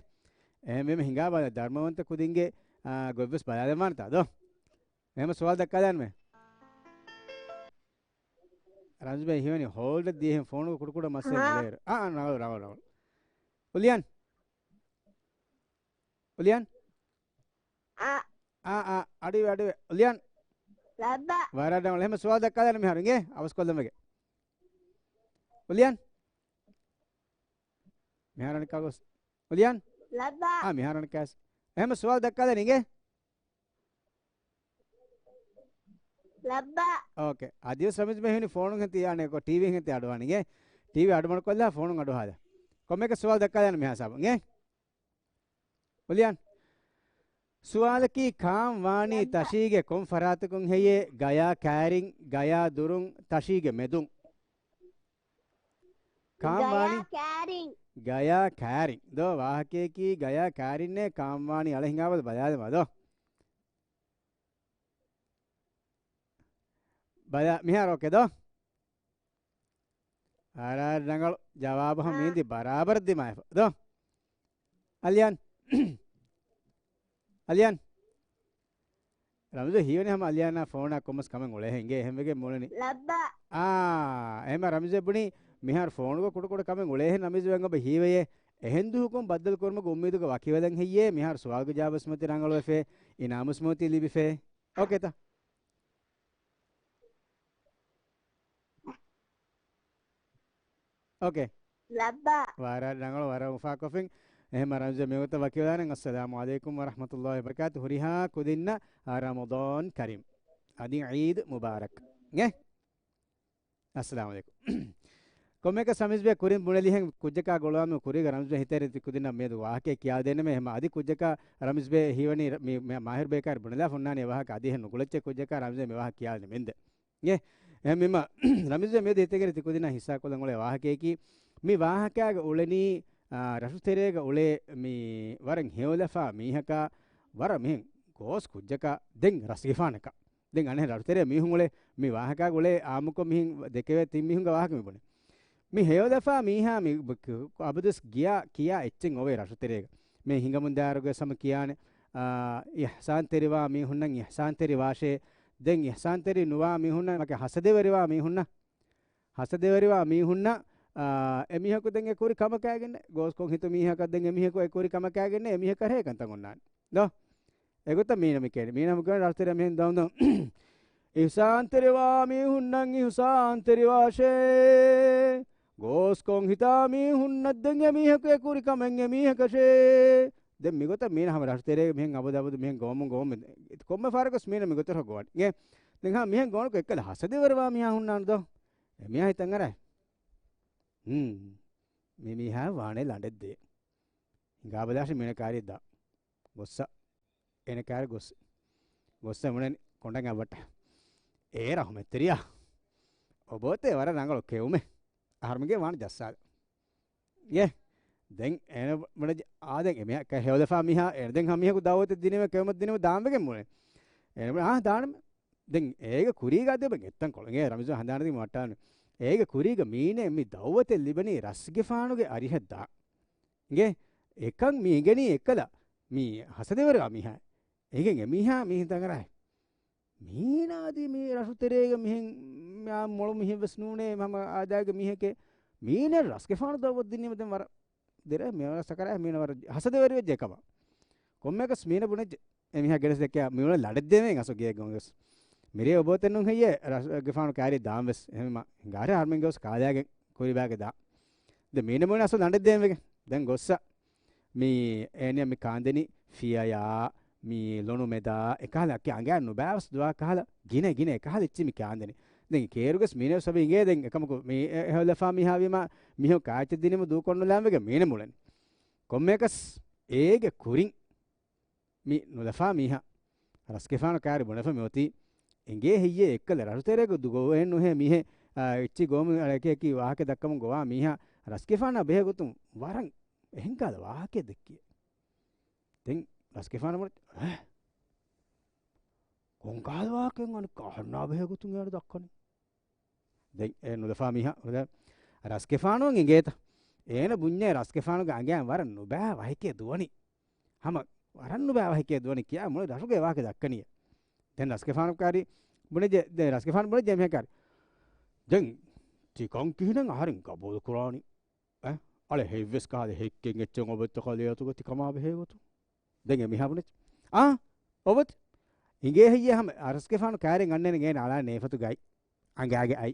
އެހެންވީމަ ހިނގާ ބަލަ ދަރުމަވަންތަ ކުދިންގެ، އާ، ގޮތްވެސް ބަލާލަންވާނެތާ ދޯ؟ އެހެން ސުވާލު ދައްކާލާނަމޭ. ރަމީޒް ބޭ ހީވަނީ ހޯލްޑަށް ދިޔަހެން ފޯނުގަ ކުޑަކުޑަ މައްސަލަ ހާ. ނުލޭއިރު. އާ، އާ، ނަގަޅު، ނަގަޅު، ނަގަޅު. އުލްޔާން؟ އާ. އާ، އާ، އަޑުއިވޭ، އަޑުއިވޭ. އުލްޔާން؟ ލައްބަ. ވާރާ ރަނގަޅު. އެހެން ސުވާލު ދައްކާލާނަ މިހާރު. އިނގޭ؟ އަވަސްކޮށްލަން ވެގެ. އުލްޔާން؟ މިހާރު އަނެއްކާ ގޮސް. އުލްޔާން؟ ލައްބަ. އާ، މިހާރު އަނެއްކާ ގޮސް. އެހެން ސުވާލު ދައްކާލާނަ އިނގޭ؟ ލައްބަ. އޯކޭ. އަދިވެސް ރަމީޒް ބޭ ހީވަނީ ފޯނުން ހެން ތިޔާނެ، ކޮ ޓީވީ ހެން ތި އަޑުވާނީ އިނގޭ؟ ޓީވީ އަޑު މަޑުކޮށްލާ ފޯނުން އަޑުއަހާލާ. ކޮންމެއަކަށް ސުވާލު ދައްކާލާނަ މިހާ ހިސާބުން އިނގޭ؟ އުލްޔާން. ސުވާލަކީ ކާން ވާނީ ތަށީގެ ކޮން ފަރާތަކުން ހެއްޔޭ؟ ގަޔާ ކައިރިން، ގަޔާ ދުރުން، ތަށީގެ މެދުން. ކާން ވާނީ؟ ގަޔާ ކައިރިން. ގަޔާ ކައިރިން. ދޯ ވާހަކަޔަކީ ގަޔާ ކައިރިންނޭ ކާން ވާނީ އަޅެ ހިނގާބަލަ ބަލާލަމާ ދޯ. ބަލާ، މިހާރު އޯކޭ ދޯ؟ އާރާ ރަނގަޅު ޖަވާބު ހަމަ އާ. މީންދި ބަރާބަރަށް ދިމާވެފަ. ދޯ؟ އަލްޔާން. އަލްޔާން. ރަމްޒު ހީވަނީ ހަމަ އަލްޔާނާ ފޯނާ ކޮންމެސް ކަމެއް އުޅޭހެން އިނގޭ އެހެންވެގެން މޫނަނީ. ލައްބަ. އާ، އެހެމަ ރަމްޒު ބުނީ މިހާރު ފޯނުގަ ކުޑަކުޑަ ކަމެއް އުޅޭހެން ރަމްޒު އެނގޮބަ ހީވެޔޭ. އެހެން ދުވަހަކުން ބައްދަލު ކުރުމުގެ އުއްމީދުގަ ވަކިވެލަން ހެއްޔޭ؟ މިހާރު ސުވާލުގެ ޖަވާބުވެސް މަތި ރަނގަޅުވެފޭ. އިނާމުވެސް މަތި ލިބިފޭ. އޯކޭތަ؟ އޯކޭ. ލައްބަ. ވަރަށް ރަނގަޅު، ވަރަށް އުފާކޮށްފިން. އެހެމަ ރަމްޒު މިވަގުތަށް ވަކިވެލާނަން. އައްސަލާމު ޢަލައިކުމް ވަރަޙްމަތުﷲި ވަބަރަކާތު. ހުރިހާ ކުދިންނަށް ރަމަޟާން ކަރީމް. އަދި ޢީދު މުބާރަކް. އެ؟ އައްސަލާމު ޢަލައިކުމް. ކޮންމެއަކަސް ރަމީޒް ބޭ ކުރިން ބުނެލިހެން ކުއްޖަކާ ގުޅުވާމެ ކުރީގަ ރަމީޒް ބޭ ހިތަށް އެރި ތި ކުދިންނަށް މިއަދު ވާހަކައެއް ކިޔާދޭނަމޭ. އެހެމަ އަދި ކުއްޖަކާ ރަމީޒް ބޭ ހީވަނީ ރަ-، މި، މި މާހިރު ބޭކާރި ބުނެލާފަ ހުންނާނީ އެ ވާހަކަ އަދި އެހެން ނުގުޅެއްޗޭ ކުއްޖަކާ ރަމީޒް ބޭ މި ވާހަކަ ކިޔާލި މިންދެ. އެ، އެހެން މިމަ ރަމީޒް ބޭ މިއަދު ހިތަށް އެރި ތި ކުދިންނަށް ހިއްސާކޮށްލަން އުޅޭ ވާހަކައަކީ މި ވާހަކައިގަ އުޅެނީ، އާ، ރަށުތެރޭގަ އުޅޭ މި ވަރަށް ހެޔޮލަފާ މީހަކާ ވަރަށް މިހެން ގޯސް ކުއްޖަކާ ދެން ރަސްގެފާނަކާ. ދެން އަނެއް ރަށުތެރޭ މީހުން އުޅޭ މި ވާހަކާގަ އުޅޭ އާއްމުކޮށް މިހެން ދެކެވޭ ތިން މީހުންގެ ވާހަކަ މި ބުނެ. މި ހެޔޮލަފާ މީހާ މި ބު-، ކު-، އަބަދުސް ގިޔާ ކިޔާ އެއްޗެއް އޮވޭ ރަށުތެރޭގަ. މި ހިނގަމުންދާއިރުގެ ސަމަ ކިޔާނެ، އާ، އިޙްސާންތެރިވާ މީހުންނަށް އިޙްސާންތެރި ވާށޭ. ދެން އިޙްސާންތެރި ނުވާ މީހުންނަށް މަކެ ހަސަދަވެރިވާ މީހުންނަށް، ހަސަދަވެރިވާ މީހުންނަށް، އާ، އެމީހަކު ދެން އެ ކުރި ކަމަކާގެން ގޯސްކޮށް ހިތު މީހަކަށް ދެން އެމީހަކު އެ ކުރި ކަމަކާގެން އެމީހަކަށް ރޭކަންތައް އޮންނާނެ. ދޯ؟ އެގޮތަށް މީނަ މި ކޭނެ. މީނަ މި ކޭނެ ރަށުތެރެ މިހެން ދޯން ދޯން. އިޙްސާންތެރިވާ މީހުންނަށް އިޙްސާންތެރިވާށޭ. ގޯސްކޮށް ހިތާ މީހުންނަށް ދެން އެމީހަކު އެ ކުރި ކަމެއް އެމީހަކަށޭ. ދެން މިގޮތަށް މީނަ ހަމަ ރަށުތެރޭގެ މިހެން އަބަދު އަބަދު މިހެން ގޮވަމުން ގޮވަމުން ކޮންމެ ފަހަރަކުސް މީނަ މިގޮތަށް ގޮވަން. އެ، ދެން ހާ މިހެން ގޮވަންކޮ އެއްކަލަ ހަސަދަވެރިވާ މީހާ ހުންނާނެ ދޯ. އެ މީހާ ހިތަށް އަރާ. ހުން. މި މީހާ ވާނެ ލަނޑެއް ދޭ. ހިނގާބަލާށި މީނަ ކާރިއަށް ދާ. ގޮއްސަ. އޭނަ ކާރި ގޮއްސަ. ގޮއްސަ މުނެން ކޮނޑަނގ އަވަޓ. އޭ ރަހުމަތްތެރިޔާ. އޮބޯތޭ ވަރަށް ރަނގަޅު ކެއުމެއް. އަހަރުމެންގެ ވާން ޖައްސާލަ. އޭ. ދެން އޭނަ ބުނެ އާދެން އެމީހަކަށް ހެޔޮލަފާ މީހާ އޭނަ ދެން ހަމީހަކު ދައުވަތެއް ދިނީމަ ކެއުމަށް ދިނީމަ ދާންވެގެން މުޅެ. އޭނަ ބުނެ އާ ދާނަމެ. ދެން އޭގެ ކުރީގަ ދެބެން އެއްތަން ކޮޅު. އޭ ރަމީޒު ހަނދާނަދީ މައްޓާނެ. އޭގެ ކުރީގަ މީނެ މި ދައުވަތެއް ލިބެނީ ރަސްގެފާނުގެ އަރިހަށް ދާ. އިނގޭ އެކަން މި އިނގެނީ އެއްކަލަ މި ހަސަދަވެރިވާ މީހާ. އޭގެން އެމީހާ މީހިން ތަނގަރާ. މީނާ އަދި މި ރަށުތެރޭގަ މިހެން މާ މޮޅު މިހެން ވެސް ނޫނޭ ހަމަ އާދައިގެ މީހެކޭ. މީނަ ރަސްގެފާނު ދައުވަތު ދިނީމަ ދެން ވަރަށް ދިރޭ މީނަ ސަކަރާ މީނަ ވަރަށް ހަސަދަވެރިވެއްޖެ ކަމަށް. ކޮންމެއަކަސް މީނަ ބުނެއްޖެ. އެ މީހާ ގެނެސް ދެއްކިޔާ މި އުޅެން ލަނޑެއް ދޭން އަސް ގޭގަ ގޮސް. މިރޭ އޮބޯތެއް ނޫން ހެއްޔޭ ރަސްގެފާނު ކާރި ދާން ވެސް. އެހެންވީމަ ހިނގާރޭ ހަރުމެން ގޮސް ކާލާގެން ކުރިބާގެ ދާ. ދެ މީނަ ބުނެ އަސް ލަނޑެއް ދޭން ވެގެން. ދެން ގޮއްސަ. މި އޭނިޔަ މި ކާންދެނީ ފިޔަޔާ، މި ލޮނުމެދާ، އެކަހަލަ އަކި އަނގައިން ނުބައިވަސް ދުވާ ކަހަލަ ގިނަ ގިނަ އެކަހަލަ އެއްޗި މި ކާންދެނީ. ދެން ކޭރުގަސް މީނަ ސަބަ އިނގޭ ދެން އެކަމަކު މި އެ-، އެހޮލަފާ މީހާވީމަ މީހުން ކާއެއްޗެއް ދިނީމަ ދޫކޮށް ނުލާންވެގެން މީނަ މިއުޅެނީ. ކޮންމެއަކަސް އޭގެ ކުރިން މި ނުލަފާ މީހާ ރަސްގެފާނު ކާރި ބުނެފަ މިއޮތީ އެނގޭ ހެއްޔޭ އެއްކަލަ ރަށުތެރޭގަ ދުގޮވޭ ނުހޭ މީހެއް، އާ، އެއްޗި ގޮވަމުން އަޅެކޭ ކީ ވާހަކަ ދައްކަމުން ގޮވާ މީހާ ރަސްގެފާނާ ބެހޭ ގޮތުން ވަރަށް އެހެން ކަހަލަ ވާހަކައެއް ދެއްކިޔޭ. ދެން ރަސްގެފާނު ބުނެ، އޭ، ކޮން ކަހަލަ ވާހަކައެއް އަނެއްކާ އަހަންނާ ބެހޭ ގޮތުން އޭނަ ދައްކަނީ؟ ދެން އެ ނުލަފާ މީހާ ރަސްގެފާނު އިނގޭތަ؟ އޭނަ ބުންޏޭ ރަސްގެފާނުގެ އަނގައިން ވަރަށް ނުބައި ވަހެކޭ ދުވަނީ. ހަމަ ވަރަށް ނުބައި ވަހެކޭ ދުވަނީ ކިޔާ މުޅި ރަށުގެ ވާހަކަ ދައްކަނީ. ދެން ރަސްގެފާނު ކާރި ބުނެއްޖެ، ދެން ރަސްގެފާނު ބުނެއްޖެ މީހާ ކާރި. ދެން ތިކަން ކިހިނެއް އަހަރެން ގަބޫލު ކުރާނީ؟ އަ؟ އަޅެ ހެއްވެސް ކަހަލަ ހެއްކެއް އެއްޗެއް އޮބެއްތަ ކަލޭ އަތުގަ ތިކަމާ ބެހޭ ގޮތުން. ދެން އެ މީހާ ބުނެއްޖެ. އާ، އޮބެތި. އިނގޭ ހެއްޔޭ ހަމަ ރަސްގެފާނު ކާރިން އަންނޭނެ އޭނަ އަޅާ ނޭފަތުގައި. އަނގާގެ އައި.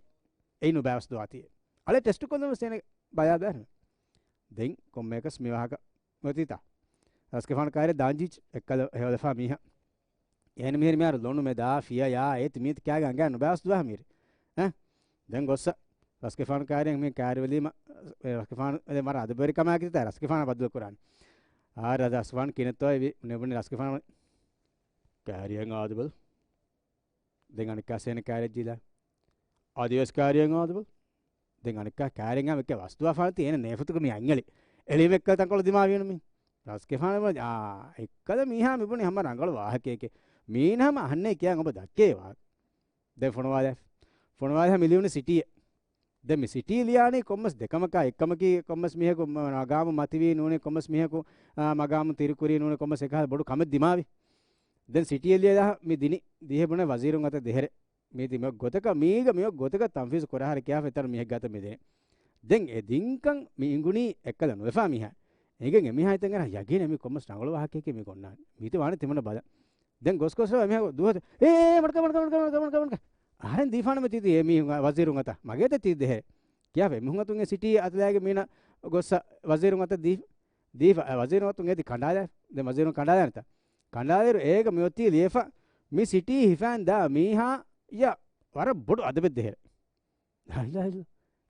އެއި ނުބައިވަސް ދުވާތީ. އަޅެ ޓެސްޓު ކޮށްލަމަސް އޭނަ ބަޔާ ދާނެ. ދެން ކޮންމެއަކަސް މި ވާހަކަ އޮތީތަ؟ ރަސްގެފާނު ކާރި ދާންޖީޗް އެއްކަލަ ހެޔޮލަފާ މީހާ. އޭނަ މިހިރި މިހާރު ލޮނު މެދާ ފިޔަޔާ އޭތި މީތި ކާގެ އަނގާ ނުބައިވަސް ދުވާ މިހިރި. އެ؟ ދެން ގޮއްސަ. ރަސްގެފާނު ކާރި މި ކާރިވެލީމަ، އެ ރަސްގެފާނު އެ މަރ އަދަބުވެރި ކަމާ ކިތާ ރަސްގެފާނު ބަދަލު ކުރާނެ. އާ ރަސްގެފާނު ކިނެތޯ އެވި ނެބުނި ރަސްގެފާނު ކާރިއަށް އާދެބަލަ. ދެން އަނެއްކާ ސޭނަ ކާރިއަށް ޖީލާ. އަދިވެސް ކާރިއަށް އާދެބަލަ. ދެން އަނެއްކާ ކާރިއަށް އާ މިކަ ވަސްދުވާ ފާންތި އޭނަ ނޭފަތުގަ މި އަންގަޅި. އެޅީމެއްކަލަ ތަންކޮޅު ދިމާވިޔަނު މި. ރަސްގެފާނު އާ އެއްކަލަ މީހާ މިބުނި ހަމަ ރަނގަޅު ވާހަކައެކޭ. މީނަ ހަމަ އަހަންނޭ ކިޔާ އޮބަ ދައްކޭ ވާ. ދެން ފޮނުވާލާ. ފޮނުވާލާ މި ލިޔުނު ސިޓީއެއް. ދެން މި ސިޓީ ލިޔާނީ ކޮންމެސް ދެކަމަކާ އެއްކަމަކީ ކޮންމެސް މީހަކު މަ-، މަގާމު މަތިވީ ނޫނީ ކޮންމެސް މީހަކު، އާ، މަގާމު ތިރިކުރީ ނޫނީ ކޮންމެސް އެކަހަލަ ބޮޑު ކަމެއް ދިމާވި. ދެން ސިޓީ ލިޔެލާ މި ދިނި ދިހެ ބުނެ ވަޒީރުން އަތަށް ދޭހެރެ. މީ ދި މި ގޮތަކަށް މީގަ މި ގޮތަކަށް ތަންފީޒު ކުރާހަރެ ކިޔާފަ އެތަނު މީހެއްގެ އަތަށް މި ދިނި. ދެން އެ ދިންކަން މި އިނގުނީ އެއްކަލަ ނުލަފާ މީހާ. އެނގެން އެ މީހާ ހިތަށް އަރާ ޔަގީން މި ކޮންމެސް ރަނގަޅު ވާހަކައެކޭ މި ގޮންނާނީ. މީތި ވާނެ ތިމަންނަ ބަލަ. ދެން ގޮސް ގޮސް އެ މީހާ ދުވަހަށް، އޭ، މަޑުކަ، މަޑުކަ، މަޑުކަ. އަހަރެން ދީފާނަމެ ތީތި އެ މީހުން ވަޒީރުން އަތަށް. މަގޭތަ ތީ ދޭހެރެ. ކިޔާފަ އެ މީހުން އަތުން އެ ސިޓީ އަތުލައިގެން މީނަ ގޮއްސަ ވަޒީރުން އަތަށް ދީ-، ދީފަ، އަ، ވަޒީރުން އަތުން އޭތި ކަނޑާލާ. ދެން ވަޒީރުން ކަނޑާލާނެތަ؟ ކަނޑާލިއިރު އޭގަ މިއޮތީ ލިޔެފަ މި ސިޓީ ހިފާން ދާ މީހާ ޔާ ވަރަށް ބޮޑު އަދަބެއް ދޭހެރެ. ލާ އިލާހަ އިއްލައްލާ.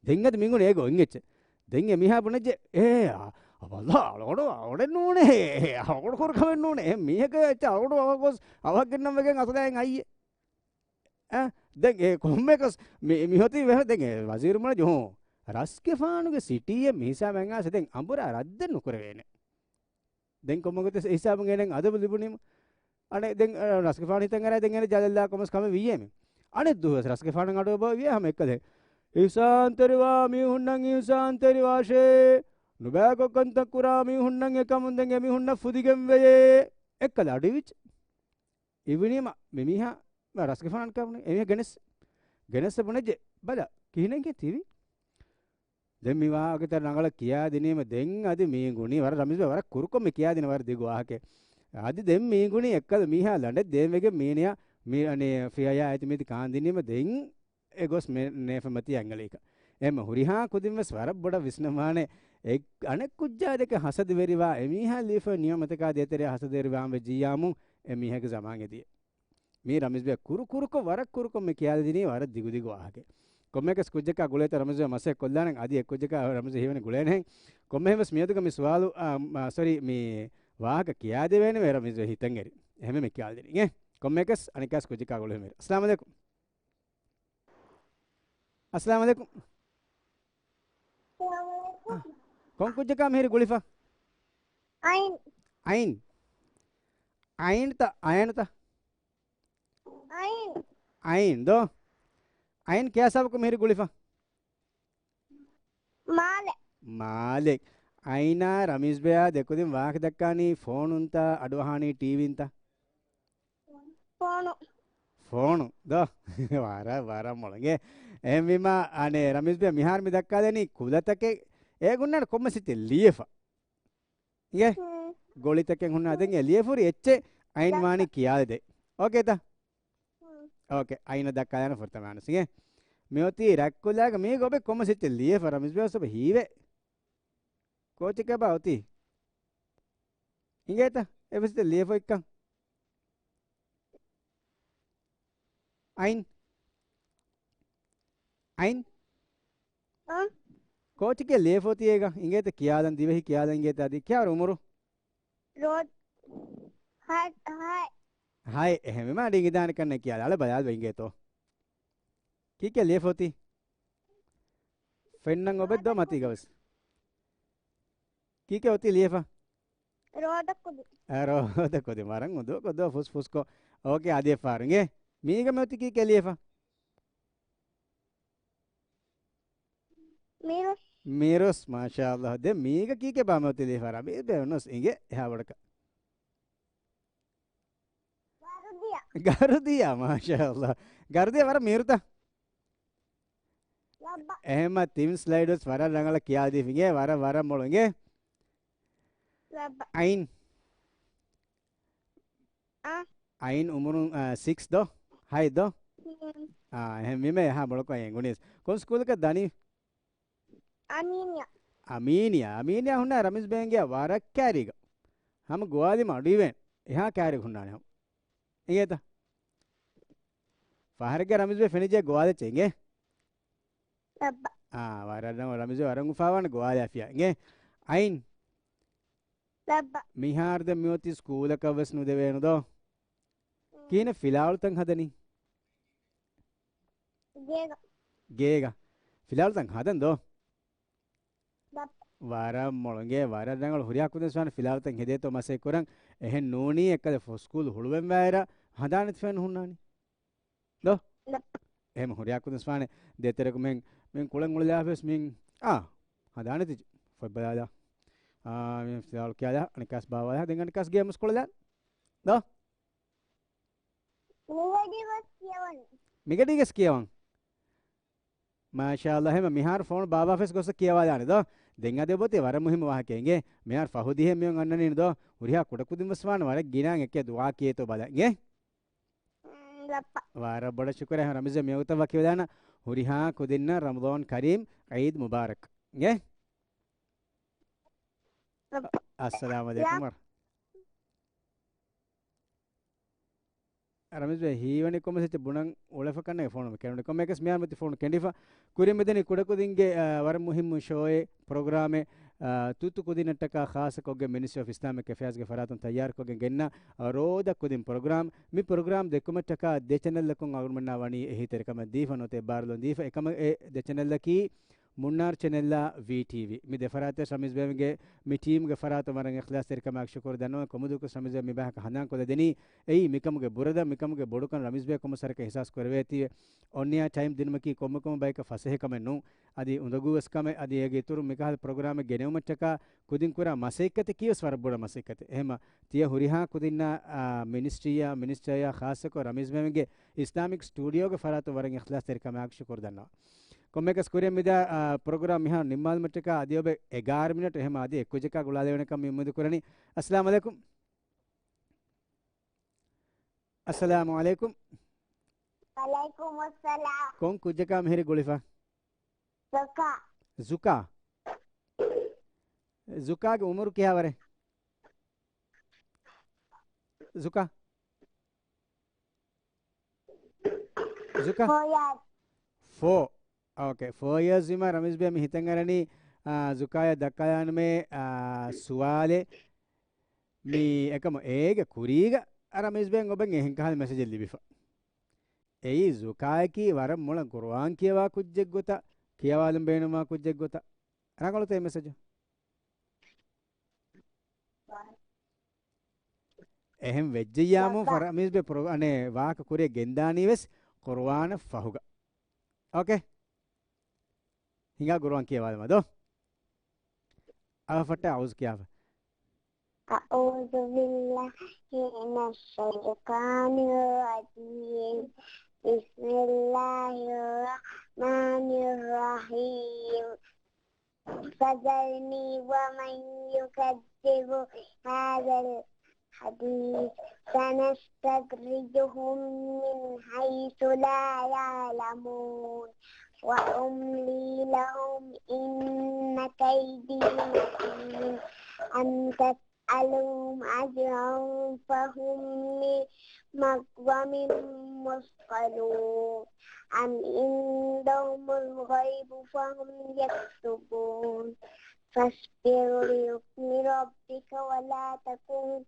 ދެން އަދި މިނގުން އޭގޮ އޮތް އެއްޗެއް. ދެން އެ މީހާ ބުނެއްޖެ، އޭ، އަ، އަވަލާ އަޅުގަނޑު އަޅުގަނޑެއް ނޫނޭ. އަޅުގަނޑު ކުރު ކަމެއް ނޫނޭ. އެ މީހަކަށް އެއްޗެއް އަޅުގަނޑު އަވަ ގޮސް އަވަހަށް ގެންނަން ވެގެން އަތުލައިން އައްޔެ. އަ، ދެން އެ ކޮންމެކަސް މި، މި ހޮތީ ވެހެ ދެން އެ ވަޒީރު ބުނެއްޖެ ހޫ. ރަސްގެފާނުގެ ސިޓީއެއް މި ހިސާބަށް އައިސް ދެން އަނބުރާ ރައްދެއް ނުކުރެވޭނެ. ދެން ކޮންމެ ގޮތެއް ހިސާބުން އޭނައަށް އަދަބު ލިބުނީމަ. އަނެއް ދެން، އަ، ރަސްގެފާނު ހިތަށް އަރާ ދެން އޭނަ ޖަލަށްލާ ކޮންމެސް ކަމެއް ވިއްޔޭމެ. އަނެއް ދުވަސް ރަސްގެފާނަށް އަޑު އެބަ ވިޔަ ހަމަ އެއްކަލެ. އިހްސާންތެރިވާ މީހުންނަށް އިހްސާންތެރިވާށޭ. ނުބައިކޮށް ކަންތައް ކުރާ މީހުންނަށް އެކަމުން ދެން އެމީހުންނަށް ފުދިގެން ވެޔޭ. އެއްކަލަ އަޑު އިވިއްޖެ. އިވުނީމަ މި މީހާ ރަސްގެފާނަށް ކާބުނެ އެމީހާ ގެނެސް. ގެނެސް ބުނެއްޖެ. ބަލަ، ކިހިނެއްގެ ތިވީ؟ ދެން މި ވާހަކަތައް ރަނގަޅަށް ކިޔާދިނީމަ ދެން އަދި މީގުނީ ވަރަށް ރަމީޒް ބޭ ވަރަށް ކުރުކޮށް މި ކިޔާދިނީ ވަރަށް ދިގު ވާހަކައެއް. އަދި ދެން މީގުނީ އެއްކަލަ މީހާ ލަނޑެއް ދޭން ވެގެން މީނިޔާ މި އަނެ ފިޔަޔާ އޭތި މީތި ކާންދިނީމަ ދެން އެ ގޮސް މެ-، ނޭފަ މަތީ އަންގަލީކަ. އެހެންމަ ހުރިހާ ކުދިން ވެސް ވަރަށް ބޮޑަށް ވިސްނަމާނެ އެ އަނެއް ކުއްޖާ ދެކެ ހަސަދަވެރިވާ އެމީހާ ލިޔެފަ ނިޔަމަތަކާ ދޭތެރޭ ހަސަދަވެރިވާން ވެއްޖިއްޔާމު އެ މީހެއްގެ ޒަމާން އެދިޔަ. މީ ރަމީޒް ބޭ ކުރު ކުރުކޮށް ވަރަށް ކުރުކޮށް މި ކިޔާލަދިނީ ވަރަށް ދިގު ދިގު ވާހަކައެއް. ކޮންމެއަކަސް ކުއްޖަކާ ގުޅޭތަ ރަމީޒް ބޭ މަސައްކަތް ކޮށްލާނެ އަދި އެ ކުއްޖަކާ ރަމީޒް ބޭ ހީވަނީ ގުޅޭނެހެން. ކޮންމެހެން ވެސް މިއަދުގަ މި ސުވާލު، އާ، މާ، ސޮރީ، މި ވާހަކަ ކިޔާދެވޭނެ ވެ ރަމީޒް ބޭ ހިތަށް އެރި. އެހެން މި ކިޔާލަދިނީ. އެ، ކޮންމެއަކަސް އަނެއްކާސް ކުއްޖަކާ ގުޅޭ ހެން. އައްސަލާމު އަލައިކުމް. އައްސަލާމު އަލައިކުމް. އައްސަލާމު އަލައިކުމް. އާ، ކޮން ކުއްޖަކާ މިހިރި ގުޅިފަ؟ އައިން. އައިން. އައިންތަ، އަޔަނުތަ؟ އައިން. އައިން ދޯ؟ އައިން ކިޔާ ސަބަބަކު މިހިރި ގުޅިފަ؟ މާލެ. މާލެ. އައިނާ ރަމީޒް ބޭއާ ދެކުދިން ވާހަކަ ދައްކާނީ ފޯނުންތަ، އަޑުއަހާނީ ޓީވީންތަ؟ ފޯނު. ފޯނު ދޯ؟ ވަރަށް، ވަރަށް މޮޅު އިނގޭ. އެހެންވީމަ، އަނެއް ރަމީޒް ބޭ މިހާރު މި ދައްކާލަނީ ކުލަތަކެއް އޭގުންނާނެ ކޮންމެސް އެއްޗެއް ލިޔެފަ. އިނގޭ؟ ހުން. ގޮޅިތަކެއް ހުންނާ ދެން އެ ލިޔެފަ ހުރި އެއްޗެއް އައިން ވާނީ ކިޔާލަދޭ. އޯކޭތަ؟ ހުން. އޯކޭ. އައިނަށް ދައްކާލާނަން ފުރަތަމަ އަނަސް. އިނގޭ؟ މިއޮތީ ރަތްކޮށްލާގަ މީގަ އޮބެ ކޮންމެސް އެއްޗެއް ލިޔެފަ ރަމީޒް ބޭ އަސް އޮބަ ހީވޭ. ކޯޗެކޭ ބާ އޮތީ؟ އިނގޭތަ؟ އެއްވެސް އެއްޗެއް ލިޔެފަ އޮތްކަން. އައިން. އައިން. އަ؟ ކޯޗެކޭ ލިޔެފަ އޮތީ އޭގަ؟ އިނގޭތަ ކިޔާލަން، ދިވެހި ކިޔާލަން އިނގޭތަ އަދި ކިޔާވަރު އުމުރު؟ ރޯދަ ހަ-، ހައެއް. ހައެއް. އެހެންވީމަ އަޑި އިނގިދާނެ ކަންނޭ ކިޔާލާ. އަޅަ ބަލާލަބަ އިނގޭތޯ. ކީކޭ ލިޔެފަ އޮތީ؟ ފެންނަން އޮބެއް ދޯ މަތީގަވެސް. ކީކޭ އޮތީ ލިޔެފަ؟ ރޯދަ ކުދިން. އަ، ރޯދަ ކުދިން. ވަރަށް އުނދަގޫ ކޮށް ދޯ ފުސް ފުސްކޮށް. އޯކޭ އަދި އެއްފަހަރު އިނގޭ. މީގަ މިއޮތީ ކީކޭ ލިޔެފަ؟ މިރުސް. މިރުސް، މާޝާﷲ. ދެން މީގަ ކީކޭ ބާ މިއޮތީ ލިޔެފަ؟ ރަމީޒް ބޭ ނުސް އިނގޭ އެހާ ބޮޑަކަށް. ގަރުދިޔަ. ގަރުދިޔަ، މާޝާﷲ. ގަރުދިޔަ ވަރަށް މީރުތަ؟ ލައްބަ. އެހެންމަ ތިން ސްލައިޑް ވެސް ވަރަށް ރަނގަޅަށް ކިޔާދީފި އިނގޭ. ވަރަށް، ވަރަށް މޮޅު އިނގޭ. ލައްބަ. އައިން. އަ. އައިން އުމުރުން، އަ، ސިކްސް ދޯ؟ ހައެއް ދޯ؟ ހުން. އާ، އެހެން ވީމަ އެހާ ބޮޑަކޮށް އެނގުނީސް. ކޮން ސްކޫލަކަށް ދަނީ؟ އަމީނިއާ. އަމީނިއާ، އަމީނިއާ ހުންނަ ރަމީޒް ބޭގެ ވަރަށް ކައިރީގަ. ހަމަ ގޮވާލީމަ އަޑު އިވޭނެ. އެހާ ކައިރި ހުންނާނެ ހަމަ. އިނގޭތަ؟ ފަހަރެއްގަ ރަމީޒް ބޭ ފެނިއްޖެ ގޮވާލެއްޗެ އިނގޭ. ލައްބަ. އާ، ވަރަށް ރަނގަޅު ރަމީޒް ބޭ ވަރަށް އުފާވާނެ ގޮވާލާފިޔާ. އިނގޭ. އައިން. ލައްބަ. މިހާރު ދެން މިއޮތީ ސްކޫލަކަށް ވެސް ނުދެވޭނު ދޯ؟ ހުން. ކިހިނެއް ފިލާވަޅުތައް ހަދަނީ؟ ގޭގަ. ގޭގަ. ފިލާވަޅުތައް ހަދަން ދޯ؟ ލައްބަ. ވަރަށް މޮޅު އިނގޭ، ވަރަށް ރަނގަޅު. ހުރިހާ ކުދިން ވެސް ވާނެ ފިލާވަޅުތައް ހެދޭތޯ މަސައްކަތް ކުރަން. އެހެން ނޫނީ އެއްކަލަ ފު-، ސްކޫލް ހުޅުވެން ވާއިރަށް ހަނދާނެތި ފެން ހުންނާނީ. ދޯ؟ ލައްބަ. އެހެން ހުރިހާ ކުދިން ވެސް ވާނެ ދޭތެރެކު މިހެން، މިހެން ކުޅެން އުޅެލާފަ ވެސް މިހެން، އާ، ހަނދާނެތި ފޮތް ބަލާލާ. އާ، މި ފިލާވަޅު ކިޔާލާ، އަނެއްކާސް ބާވާލާ، ދެން އަނެއްކާސް ގޭމް ވެސް ކުޅެލާ. ދޯ؟ މިގަޑީގަސް ކިޔަވަން. މިގަޑީގަސް ކިޔަވަން. މާޝާﷲ، ހަމަ މިހާރު ފޯނު ބާވާފަސް ގޮސް ކިޔަވާލާނެ ދޯ. ދެން އަދި އޮބޮތި ވަރަށް މުހިއްމު ވާހަކަ އިނގޭ. މިހާރު ފަހު ދިހަ މިއޮން އަންނަނީ ދޯ. ހުރިހާ ކުޑަކުދިން ވެސް ވާނެ ވަރަށް ގިނައިން އެކޭ ދުޢާ ކިޔޭތޯ ބަލަން އިނގޭ. ލައްބަ. ވަރަށް ބޮޑަށް ޝުކުރެއް ރަމީޒް ބޭ މިވަގުތަށް ވަކިވެލާނަ. ހުރިހާ ކުދިންނަށް ރަމަޟާން ކަރީމް ޢީދު މުބާރަކް. އިނގޭ. ލައްބަ. އައްސަލާމު ޢަލައިކުމް ވަރަ. ރަމީޒް ބޭ ހީވަނީ ކޮންމެސް އެއްޗެއް ބުނަން އުޅެފަ ކަންނޭނގެ ފޯނު ކެނޑުނީ. ކޮންމެއަކަސް މިހާރު މިއޮތީ ފޯނު ކެނޑިފަ. ކުރިން މިދަނީ ކުޑަކުދިންގެ، އާ، ވަރަށް މުހިއްމު ޝޯއެއް، ޕްރޮގްރާމެއް، އާ، ތުއްތު ކުދިންނަށްޓަކާ ޚާއްޞަކޮށްގެން މިނިސްޓްރީ އޮފް އިސްލާމިކް އެފެއާޒްގެ ފަރާތުން ތައްޔާރުކޮށްގެން ގެންނަ، އާ، ރޯދަ ކުދިން ޕްރޮގްރާމް. މި ޕްރޮގްރާމް ދެއްކުމަށްޓަކާ ދެ ޗެނަލްއަކުން އަޅުގަނޑުމެންނާ ވަނީ އެހީތެރިކަމެއް ދީފަ ނުވަތަ އެއްބާރުލުން ދީފަ. އެކަމަށް އެ ދެ ޗެނަލްއަކީ މުންނާރު ޗެނަލްއާ ވީޓީވީ. މި ދެ ފަރާތެއް ރަމީޒް ބޭގެ މި ޓީމްގެ ފަރާތުން ވަރަށް އިޚްލާޞްތެރިކަމާއެކު ޝުކުރު ދަންނަވަން. ކޮމުދުކުސް ރަމީޒް ބޭ މި ބަޔަކަށް ހަނދާންކޮށްލަދެނީ. އެއީ މިކަމުގެ ބުރަދަ، މިކަމުގެ ބޮޑުކަން ރަމީޒް ބޭ ކޮންމެސް ވަރަކަށް އިޙްސާސް ކުރެވޭތީވެ. އޮންނަޔާ ޓައިމް ދިނުމަކީ ކޮންމެ ކޮންމެ ބަޔަކަށް ފަސޭހަކަމެއް ނޫން. އަދި އުނދަގޫވެސް ކަމެއް. އަދި އޭގެ އިތުރުން މިކަހަލަ ޕްރޮގްރާމެއް ގެނެވުމަށްޓަކާ ކުދިން ކުރާ މަސައްކަތަކީވެސް ވަރަށް ބޮޑަށް މަސައްކަތެއް. އެހެމަ ތިޔަ ހުރިހާ ކުދިންނާ، އާ، މިނިސްޓްރީއާ، މިނިސްޓަރޔާ ޚާއްޞަކޮށް ރަމީޒް ބޭގެ އިސްލާމިކް ސްޓޫޑިއޯގެ ފަރާތުން ވަރަށް އިޚްލާޞްތެރިކަމާއެކު ޝުކުރު ދަންނަވަން. ކޮންމެއަކަސް ކުރިއަށް މިދާ، އާ، ޕްރޮގްރާމް މިހާރު ނިންމާލުމަށްޓަކާ އަދި އޮބެ އެގާރަ މިނެޓް އެހެމަ އަދި އެއްކުއްޖަކާ ގުޅާލެވޭނެކަން މި އުއްމީދު ކުރަނީ. އައްސަލާމު ޢަލައިކުމް. އައްސަލާމު ޢަލައިކުމް. ވަޢަލައިކުމުއްސަލާމް. ކޮން ކުއްޖަކާ މިހިރީ ގުޅިފަ؟ ޒުކާ. ޒުކާ؟ ޒުކާގެ އުމުރު ކިހާ ވަރެއް؟ ޒުކާ؟ ޒުކާ؟ ފޯ ޔިއާސް. ފޯ. އޯކޭ، ފޯ ޔިއާސް ވީމަ ރަމީޒް ބޭ މި ހިތަށް އަރަނީ، އާ، ޒުކާޔަށް ދައްކާލާނަމޭ، އާ، ސުވާލެއް. މި އެކަމު އޭގެ ކުރީގަ ރަމީޒް ބޭން އޮބެން އެހެން ކަހަލަ މެސެޖެއް ލިބިފަ. އެއީ ޒުކާޔަކީ ވަރަށް މޮޅަށް ޤުރުއާން ކިޔަވާ ކުއްޖެއް ގޮތަށް، ކިޔަވާލަން ބޭނުންވާ ކުއްޖެއް ގޮތަށް. ރަނގަޅުތަ އެ މެސެޖު؟ އެހެން ވެއްޖެއްޔާމު ރަމީޒް ބޭ ޕްރޮ-، އަނެއް ވާހަކަ ކުރިއަށް ގެންދާނީ ވެސް ޤުރުއާނަށް ފަހުގަ. އޯކޭ؟ ހިނގާ ޤުރުއާން ކިޔަވާލަމާ ދޯ. އަވަފައްޓާ އައޫޒު ކިޔާފަ. أعوذ بالله من الشيطان الرجيم. بسم الله الرحمن الرحيم. فذرني ومن يكذب بهذا الحديث سنستدرجهم من حيث لا يعلمون وأملي لهم إن كيدي متين أم تسألهم أجرا فهم من مغرم مثقلون أم عندهم الغيب فهم يكتبون فاصبر لحكم ربك ولا تكن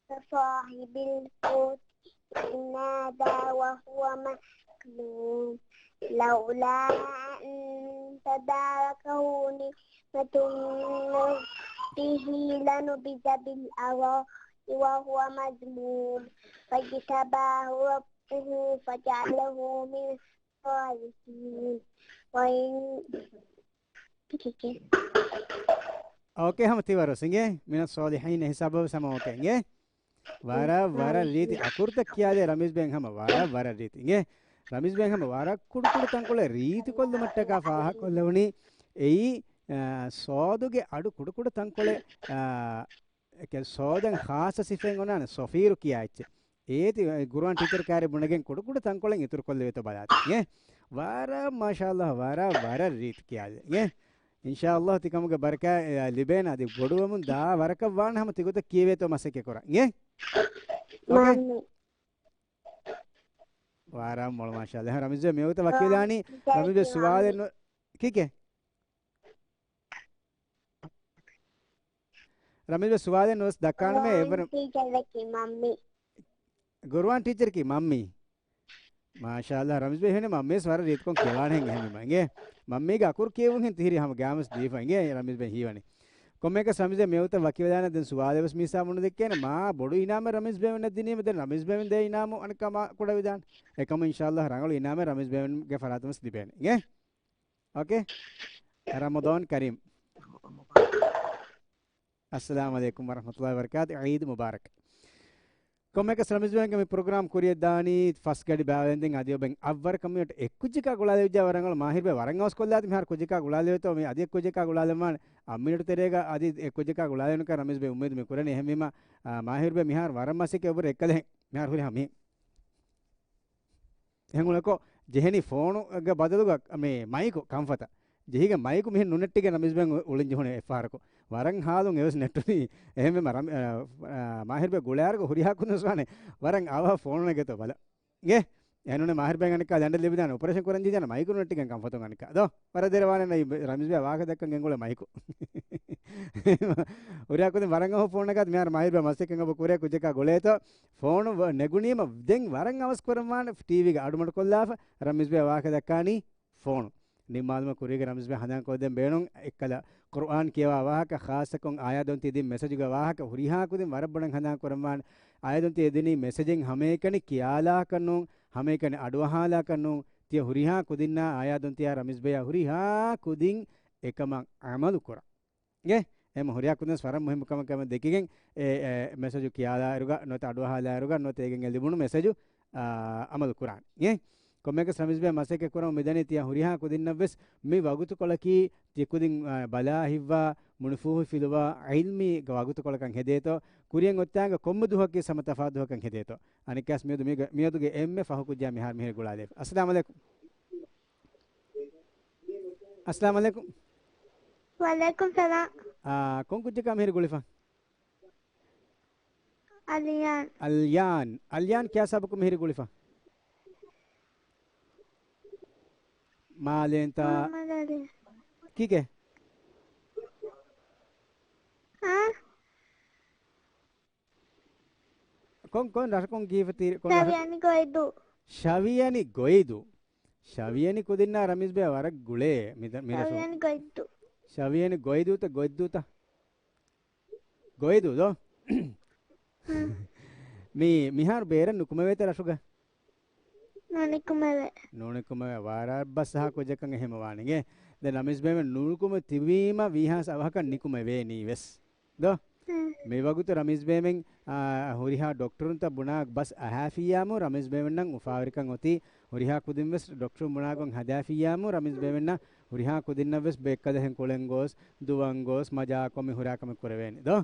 كصاحب الحوت إذ نادى وهو مكظوم لولا أن تداركه نعمة من ربه لنبذ بالعراء وهو مذموم فاجتباه ربه فجعله من الصالحين وإن އޯކޭ، ހަމަ ތި ވަރުސް އިނގޭ. މިނައް ސޯލިހީން ހިސާބަށް ވެސް ހަމަ އޯކޭ އިނގޭ. ވަރަށް، ވަރަށް ރީތި އަކުރުތައް ކިޔާލޭ ރަމީޒް ބޭން ހަމަ ވަރަށް، ވަރަށް ރީތި އިނގޭ. ރަމީޒް ބޭން ހަމަ ވަރަށް ކުޑަކުޑަ ތަންކޮޅެއް ރީތިކޮށްލުމަށްޓަކާ ފާހަގަކޮށްލެވުނީ އެއީ، އާ، ސޯދުގެ އަޑު ކުޑަކުޑަ ތަންކޮޅެއް، އާ، އެކެ ސޯދަން ޚާއްޞަ ސިފައެއް އޮންނާނެ ސޮފީރު ކިޔާ އެއްޗެއް. އޭތި ގުރުއާން ޓީޗަރ ކާރި ބުނެގެން ކުޑަކުޑަ ތަންކޮޅެއް އިތުރުކޮށްލެވޭތޯ ބަލާތި. އޭ، ވަރަށް މާޝާﷲ، ވަރަށް، ވަރަށް ރީތި ކިޔާލެ. އޭ، އިންޝާﷲ ތިކަމުގެ ބަރަކާތް ލިބޭނެ އަދި ބޮޑުވަމުން ދާ ވަރަކަށް ވާން ހަމަ ތިގޮތަށް ކިޔެވޭތޯ މަސައްކަތް ކުރަން. އޭ؟ އޯކޭ؟ މާމީ. ވަރަށް މޮޅު މާޝާﷲ. ރަމީޒް ބޭ މިއޮތަށް ވަކިވެލާނީ. ރަމީޒް ބޭ ސުވާލެއް ނު-، ކީކޭ؟ ރަމީޒް ބޭ ސުވާލެއް ނުވެސް ދައްކާނަމޭ އެއްވަރަށް. ގުރުއާން ޓީޗަރަކީ މަންމީ. މާޝާﷲ، ރަމީޒް ބޭ ހެނެ މަންމީސް ވަރަށް ރީތިކޮށް ކިޔަވާނެހެން އެހެންވީމަ އިނގޭ. މަންމީގެ އަކުރު ކިޔެވުންހެން ތިހިރީ ހަމަ ގާމަސް ދީފަ އިނގޭ ރަމީޒް ބޭ ހީވަނީ. ކޮންމެއަކަސް ރަމީޒް ބޭ މިއޮތަށް ވަކިވެލާނެ ދެން ސުވާލެއް ވެސް މީސާ މުނު ދެއްކޭނެ މާ ބޮޑު އިނާމެއް ރަމީޒް ބޭވެންނަށް ދިނީމަ ދެން ރަމީޒް ބޭވެން ދޭ އިނާމު އަނެއްކާ މާ ކުޑަވިދާނެ. އެކަމު އިންޝާﷲ ރަނގަޅު އިނާމެއް ރަމީޒް ބޭވެންގެ ފަރާތުން ވެސް ލިބޭނެ އިނގޭ. އޯކޭ. ރަމަޟާން ކަރީމް. އައްސަލާމު ޢަލައިކުމް ވަރަޙްމަތުﷲ ވަބަރަކާތު. ޢީދު މުބާރަކް. ކޮންމެއަކަސް ރަމީޒް ބޭގެ މި ޕްރޮގްރާމް ކުރިއަށް ދާނީ ފަސް ގަޑި ބާވައިގެން އަދި އޮބެން އަށްވަރަކަށް މިއޮތް އެއްކުއްޖަކާ ގުޅާލެވިއްޖާ ވަރަށް ރަނގަޅު. މާހިރުބޭ ވަރަށް އަވަސް ކޮށްލާތި މިހާރު ކުއްޖަކާ ގުޅާލެވޭތޯ މި އަދި އެއްކުއްޖަކާ ގުޅާލެވުން. އަށް މިނިޓު ތެރޭގަ އަދި އެއްކުއްޖަކާ ގުޅާލެވުނުކަން ރަމީޒް ބޭ އުއްމީދު މި ކުރަނީ. އެހެންވީމަ، އާ، މާހިރުބޭ މިހާރު ވަރަށް މަސައްކަތް އެބުރެ އެއްކަލެހެން. މިހާރު ހުރިހާ މި އެހެން އުޅެކޮ ޖެހެނީ ފޯނުގެ ބަދަލުގަ މި މައިކު ކަންފަތަށް ޖެހިގެން މައިކު މިހެން ނުނެއްޓިގެން ރަމީޒް ބޭން އުޅެން ޖެހުނީ އެއްފަހަރަކު. ވަރަށް ހާލުން އެވެސް ނެއްޓުނީ. އެހެންވީމަ ރަމީ-، އަ، އަ، މާހިރުބޭ ގުޅޭއިރުގަ ހުރިހާ ކުދިން ވެސް ވާނެ ވަރަށް އަވަހަށް ފޯނު ނެގޭތޯ ބަލަ. އިނގޭ؟ އެހެންނޫނީ މާހިރުބޭ އަނެއްކާ ލަނޑެއް ލިބިދާނެ އޮޕަރޭޝަން ކުރަން ޖެހިދާނެ މައިކު ނުނެއްޓިގެން ކަންފަތުން އަނެއްކާ. ދޯ؟ ވަރަށް ދެރަވާނެ ނައި ރަމީޒް ބޭ ވާހަކަ ދައްކަން ގެންގުޅޭ މައިކު. ހުރިހާ ކުދިން ވަރަށް އަވަހަށް ފޯނު ނަގާތި މިހާރު މާހިރުބޭ މަސައްކަތް އެބަ ކުރޭ ކުއްޖަކާ ގުޅޭތޯ. ފޯނު ވ-، ނެގުނީމަ ދެން ވަރަށް އަވަސް ކުރަން ވާނެ ޓީވީގެ އަޑު މަޑު ކޮށްލާފަ ރަމީޒް ބޭ ވާހަކަ ދައްކާނީ ފޯނު. ނިންމާލުމަށް ކުރީގެ ރަމީޒް ބޭ ހަނދާން ކޮށްދޭން ބޭނުން އެއްކަލަ ޤުރުއާން ކިޔަވާ ވާހަކަ، ޚާއްޞަކޮށް އާޔާތް ދޮންތި ދިން މެސެޖުގެ ވާހަކަ ހުރިހާ ކުދިން ވަރަށް ބޮޑަށް ހަނދާން ކުރަން ވާނެ. އާޔާތް ދޮންތި އެދިނީ މެސެޖެއް ހަމައެކަނި ކިޔާލާކަށް ނޫން، ހަމައެކަނި އަޑުއަހާލާކަށް ނޫން. ތިޔަ ހުރިހާ ކުދިންނާ އާޔާތް ދޮންތިއާ ރަމީޒް ބޭއާ ހުރިހާ ކުދިން އެކަމަށް އަމަލު ކުރަން. އިނގޭ؟ އެހެން ހުރިހާ ކުދިން ވެސް ވަރަށް މުހިއްމު ކަމެއް ކަމަށް ދެކިގެން އެ، އެ، މެސެޖު ކިޔާލާއިރުގަ ނުވަތަ އަޑުއަހާލާއިރުގަ ނުވަތަ އޭގެން އެ ލިބުނު މެސެޖު، އާ، އަމަލު ކުރާނެ. އިނގޭ؟ ކޮންމެއަކަސް ރަމީޒް ބޭ މަސައްކަތް ކުރަމުން މިދަނީ ތިޔަ ހުރިހާ ކުދިންނަށް ވެސް މި ވަގުތުކޮޅަކީ ތި ކުދިން، އާ، ބަލާ ހިތްވާ މުނިފޫހިފިލުވާ ޢިލްމީ ވަގުތުކޮޅަކަށް ހެދޭތޯ. ކުރިއަށް އޮތާނގެ ކޮންމެ ދުވަހަކީ ސަމަ ތަފާތު ދުވަހަކަށް ހެދޭތޯ. އަނެއްކާސް މިއަދު މީގަ-، މިއަދުގެ އެންމެ ފަހު ކުއްޖާ މިހާރު މިހިރި ގުޅާލެވި. އައްސަލާމު ޢަލައިކުމް. އައްސަލާމު ޢަލައިކުމް. ވަޢަލައިކުމް ސަލާމް. އާ، ކޮން ކުއްޖަކާ މިހިރި ގުޅިފަ؟ އަލްޔާން. އަލްޔާން. އަލްޔާން ކިޔާ ސަބަކު މިހިރި ގުޅިފަ؟ މާލޭންތާ؟ މުޙައްމަދު އަލީ. ކީކޭ؟ އާ؟ ކޮން، ކޮން ރަށަކުން ގީފަ ތީ، ކޮން ރަށަ-؟ ޝަވިޔަނި ގޮއިދޫ. ޝަވިޔަނި ގޮއިދޫ. ޝަވިޔަނި ކުދިންނާ ރަމީޒް ބޭ ވަރަށް ގުޅޭ މި ދަ-، މި ރަށު. ޝަވިޔަނި ގޮއިދޫ. ޝަވިޔަނި ގޮއިދޫތަ ގޮއްދޫތަ؟ ގޮއިދޫ ދޯ؟ ހުން. މި، މިހާރު ބޭރަށް ނުކުމެވޭތަ ރަށުގަ؟ ނުނިކުމެވޭ. ނުނިކުމެވޭ. ވަރަށް ބަސް ހާ ކުއްޖަކަށް އެހެން ވާނެ އިނގޭ. ދެން ރަމީޒް ބޭމެން ނުނިކުމެ ތިބީމަ ވީހާސް އަވަހަކަށް ނިކުމެވޭނީ ވެސް. ދޯ؟ ހުން. މިވަގުތު ރަމީޒް ބޭމެން، އާ، ހުރިހާ ޑޮކްޓަރުންތައް ބުނާ ބަސް އަހާފިއްޔާމު ރަމީޒް ބޭމެންނަށް އުފާވެރިކަން އޮތީ. ހުރިހާ ކުދިން ވެސް ޑޮކްޓަރުން ބުނާ ގޮތް ހަދާފިއްޔާމު ރަމީޒް ބޭމެންނަށް ހުރިހާ ކުދިންނަށްވެސް ބޭއްކަލަހެން ކުޅެން ގޮސް، ދުވަން ގޮސް، މަޖާކޮށް މި ހުރާ ކަމެއް ކުރެވޭނެ ދޯ؟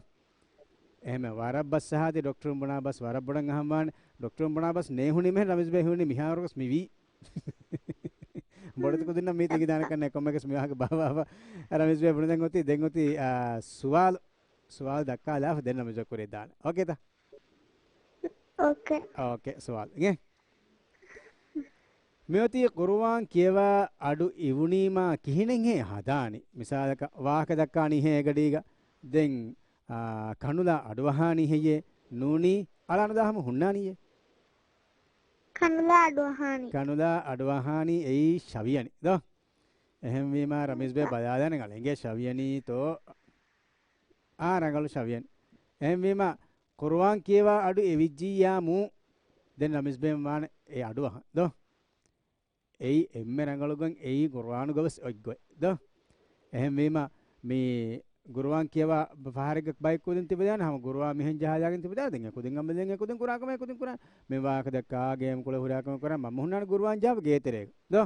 އެހެމެ ވަރަށް ބަސް އަހާތި ޑޮކްޓަރުން ބުނާ ބަސް ވަރަށް ބޮޑަށް އަހަންވާނެ. ޑޮކްޓަރުން ބުނާ ބަސް ނޭހުނީމެހެން ރަމީޒް ބޭ ހުންނީ މިހާރުވެސް މިވީ. ބޮޑެތި ކުދިންނަށް މީ ތިނގިދާނެ ކަންނޭ ކޮންމެގެސް މިވާހަކަ ބާވާފަ. ރަމީޒް ބޭ ބުނި ދެން އޮތީ، ދެން އޮތީ، އާ، ސުވާލު، ސުވާލު ދައްކާލާފަ ދެން ރަމީޒް ބޭ ކުރިއަށް ދާނެ. އޯކޭތަ؟ އޯކޭ. އޯކޭ، ސުވާލު. އިނގޭ. މިއޮތީ ޤުރުއާން ކިޔަވާ އަޑު އިވުނީމާ ކިހިނެއްހޭ ހަދާނީ؟ މިސާލަކަށް ވާހަކަ ދައްކާނީ ހޭ އެގަޑީގަ. ދެން، އާ، ކަނުލާ އަޑުއަހާނީ ހެއްޔޭ؟ ނޫނީ އަޅާނުލާ ހަމަ ހުންނާނީއޭ. ކަނުލާ އަޑުއަހާނީ. ކަނުލާ އަޑުއަހާނީ އެއީ ޝަވިޔަނި ދޯ؟ އެހެންވީމާ ރަމީޒް ބޭ ބަލާލާނެ އަޅެނގޭ ޝަވިޔަނީތޯ؟ އާ، ރަނގަޅު ޝަވިޔަނި. އެހެންވީމާ ޤުރުއާން ކިޔަވާ އަޑު އެވިއްޖިއްޔާމު ދެން ރަމީޒް ބޭ ވާނެ އެ އަޑުއަހަން ދޯ؟ އެއީ އެންމެ ރަނގަޅުގޮތް އެއީ ޤުރުއާނުގަވެސް އޮތްގޮތް ދޯ؟ އެހެންވީމަ، މި ޤުރުއާން ކިޔަވާ ފަހަރެއްގަ ބައެއް ކުދިން ތިބެދާނެ، ހަމަ ޤުރުއާން މިހެން ޖަހާލާގެން ތިބެދާނެ، ދެން އެ ކުދިން އަމަލެއް، އެ ކުދިން ކުރާ ކަމެއް އެ ކުދިން ކުރާ. މި ވާހަކަ ދައްކާ ގޭމް ކުޅެ ހުރާ ކަމެއް ކުރާ، މަންމަ ހުންނާނެ ޤުރުއާން ޖަހާފަ ގޭތެރޭގަ ދޯ؟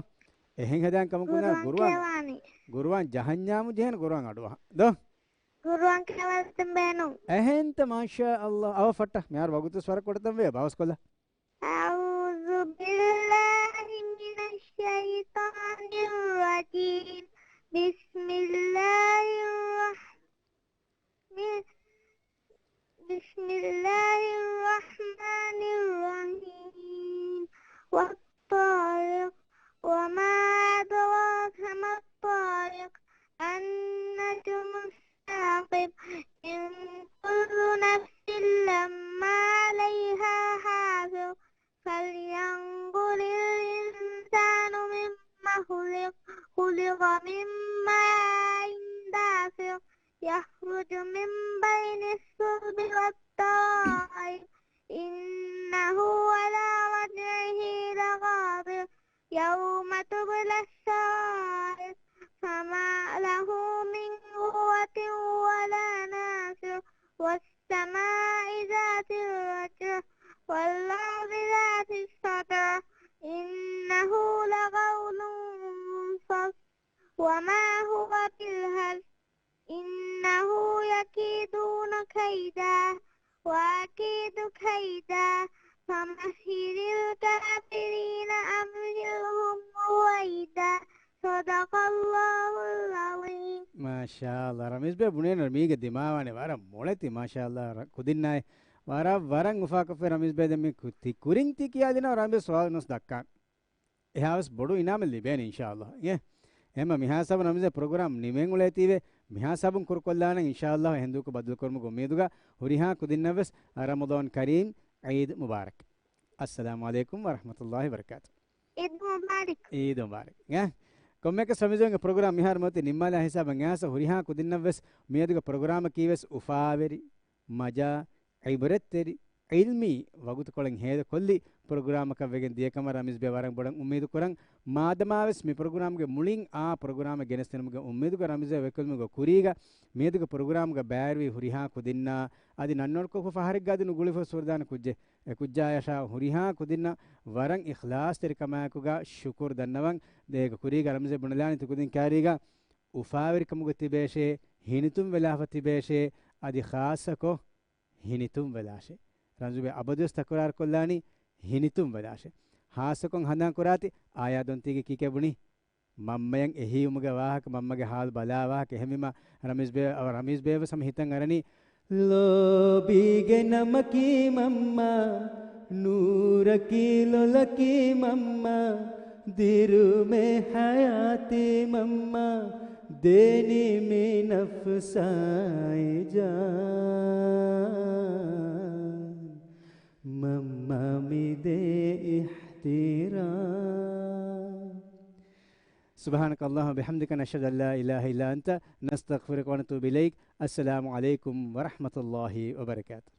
އެހެން ހަދާން ކަމަކުން ނާ، ޤުރުއާން ޤުރުއާން ކިޔަވާނީ. ޤުރުއާން ޖަހަންޏާމު ޖެހޭނެ ޤުރުއާން އަޑުއަހަން ދޯ؟ ޤުރުއާން ކިޔަވަން ބޭނުން. އެހެންތަ؟ މާޝާ ﷲ. އަވަ ފައްޓަ. މިހާރު ވަގުތު ވަރަށް ކޮޑަތަން ވޭ ބާވަސްކޮށްލާ. أعوذ بالله من الشيطان الرجيم. بسم الله الرحمن، بسم الله الرحمن الرحيم. والطارق. وما أدراك ما الطارق. النجم الثاقب. إن كل نفس لما عليها حافظ. فلينظر الإنسان مم خلق. خلق من ماء دافق. يخرج من بين الصلب والترائب. إنه على رجعه لقادر. يوم تبلى السرائر. فما له من قوة ولا ناصر. والسماء ذات الرجع. والأرض ذات الصدع. إنه لقول فصل. وما هو بالهزل. إنه يكيدون كيدا. وأكيد كيدا. فمهل الكافرين أمهلهم رويدا. صدق الله العظيم. މާޝާﷲ. ރަމީޒް ބޭ ބުނޭނަ މީގެ ދިމާވާނެ ވަރަށް މޮޅެތި. މާޝާﷲ. ކުދިންނާއި ވަރަށް ވަރަށް އުފާކޮށްފައި ރަމީޒް ބޭ. ދެން މި ކު-، ތި ކުރިން ތި ކިޔާދިނަ ރަމީޒް ބޭ ސުވާލު ނުސް ދައްކާން. އެހާވެސް ބޮޑު އިނާމެއް ލިބޭނެ އިންޝާﷲ. އޭ، އެހެންމަ މިހާ ސަބު ނަމިޒެ ޕްރޮގްރާމް ނިމެން އުޅޭތީވެ، މިހާ ސަބުން ކުރުކޮށްލާނަން އިންޝާﷲ އެހެންދޫކު ބަދަލުކުރުމުގެ އުއްމީދުގަ ހުރިހާ ކުދިންނަށްވެސް ރަމަޟާން ކަރީމް، ޢީދު މުބާރަކް. އައްސަލާމު ޢަލައިކުމް ވަރަޙްމަތުﷲ ވަބަރަކާތު. ޢީދު މުބާރަކް. ޢީދު މުބާރަކް. އޭ، ކޮންމެއަކަސް ރަމީޒް ބޭގެ ޕްރޮގްރާމް މިހާރު މަތި ނިންމާލާ ހިސާބަށް އެހާސް ހުރިހާ ކުދިންނަށްވެސް މިއަދުގެ ޕްރޮގްރާމަކީވެސް އުފާވެރި، މަޖާ، ޢިބްރަތްތެރި، ޢިލްމީ ވަގުތުކޮޅެއް ހޭދަކޮށްލި ޕްރޮގްރާމަކަށް ވެގެން ދިޔަކަމަށް ރަމީޒް ބޭ ވަރަށް ބޮޑަށް އުއްމީދު ކުރަން. މާދަމާވެސް މި ޕްރޮގްރާމްގެ މުޅިން އާ ޕްރޮގްރާމެއް ގެނެސްދިނުމުގެ އުއްމީދުގަ ރަމީޒް ބޭ ވެކިވުމުގެ ކުރީގަ މިއަދުގެ ޕްރޮގްރާމްގަ ބައިވެރިވި ހުރިހާ ކުދިންނާ އަދި ނަންނަވަނަކޮށް ފަހަރެއްގަ އަދި ނުގުޅިފަ ސުވަރުދާނެ ކުއްޖެއް އެ ކުއްޖާޔަށާ ހުރިހާ ކުދިންނަށް ވަރަށް އިޚްލާޞްތެރިކަމާއެކުގަ ޝުކުރު ދަންނަވަން. ދޭގެ ކުރީގަ ރަމީޒް ބޭ ބުނެލާނީ ތި ކުދިން ކާރީގަ އުފާވެރިކަމުގަ ތިބޭށޭ، ހިނިތުން ވެލާފަ ތިބޭށޭ، އަދި ޚާއްޞަކޮށް ހިނިތުން ވެލާށޭ. ރަމީޒް ބޭ އަބަދުވެސް ތަކުރާރު ކޮށްލާނީ ހިނިތުން ވެލާށޭ. ޚާއްޞަކޮށް ހަނދާން ކުރާތި އާޔާ ދޮންތީގެ ކީކޭ ބުނީ؟ މަންމަޔަށް އެހީވުމުގެ ވާހަކަ، މަންމަގެ ޙާލު ބަލާ ވާހަކަ. އެހެންވީމަ ރަމީޒް ބޭ، ރަމީޒް ބޭވެސް ހަމަ ހިތަށް އަރަނީ، ލޯބީގެ ނަމަކީ މަންމާ، ނޫރަކީ ލޮލަކީ މަންމާ، ދިރުމޭ ޙަޔާތީ މަންމާ، ދޭނީ މި ނަފްސާއި ޖާން، މަންމާ މި ދޭ އިޙްތިރާމް. سبحانك اللهم وبحمدك، نشهد أن لا إله إلا أنت، نستغفرك ونتوب إليك. السلام عليكم ورحمة الله وبركاته.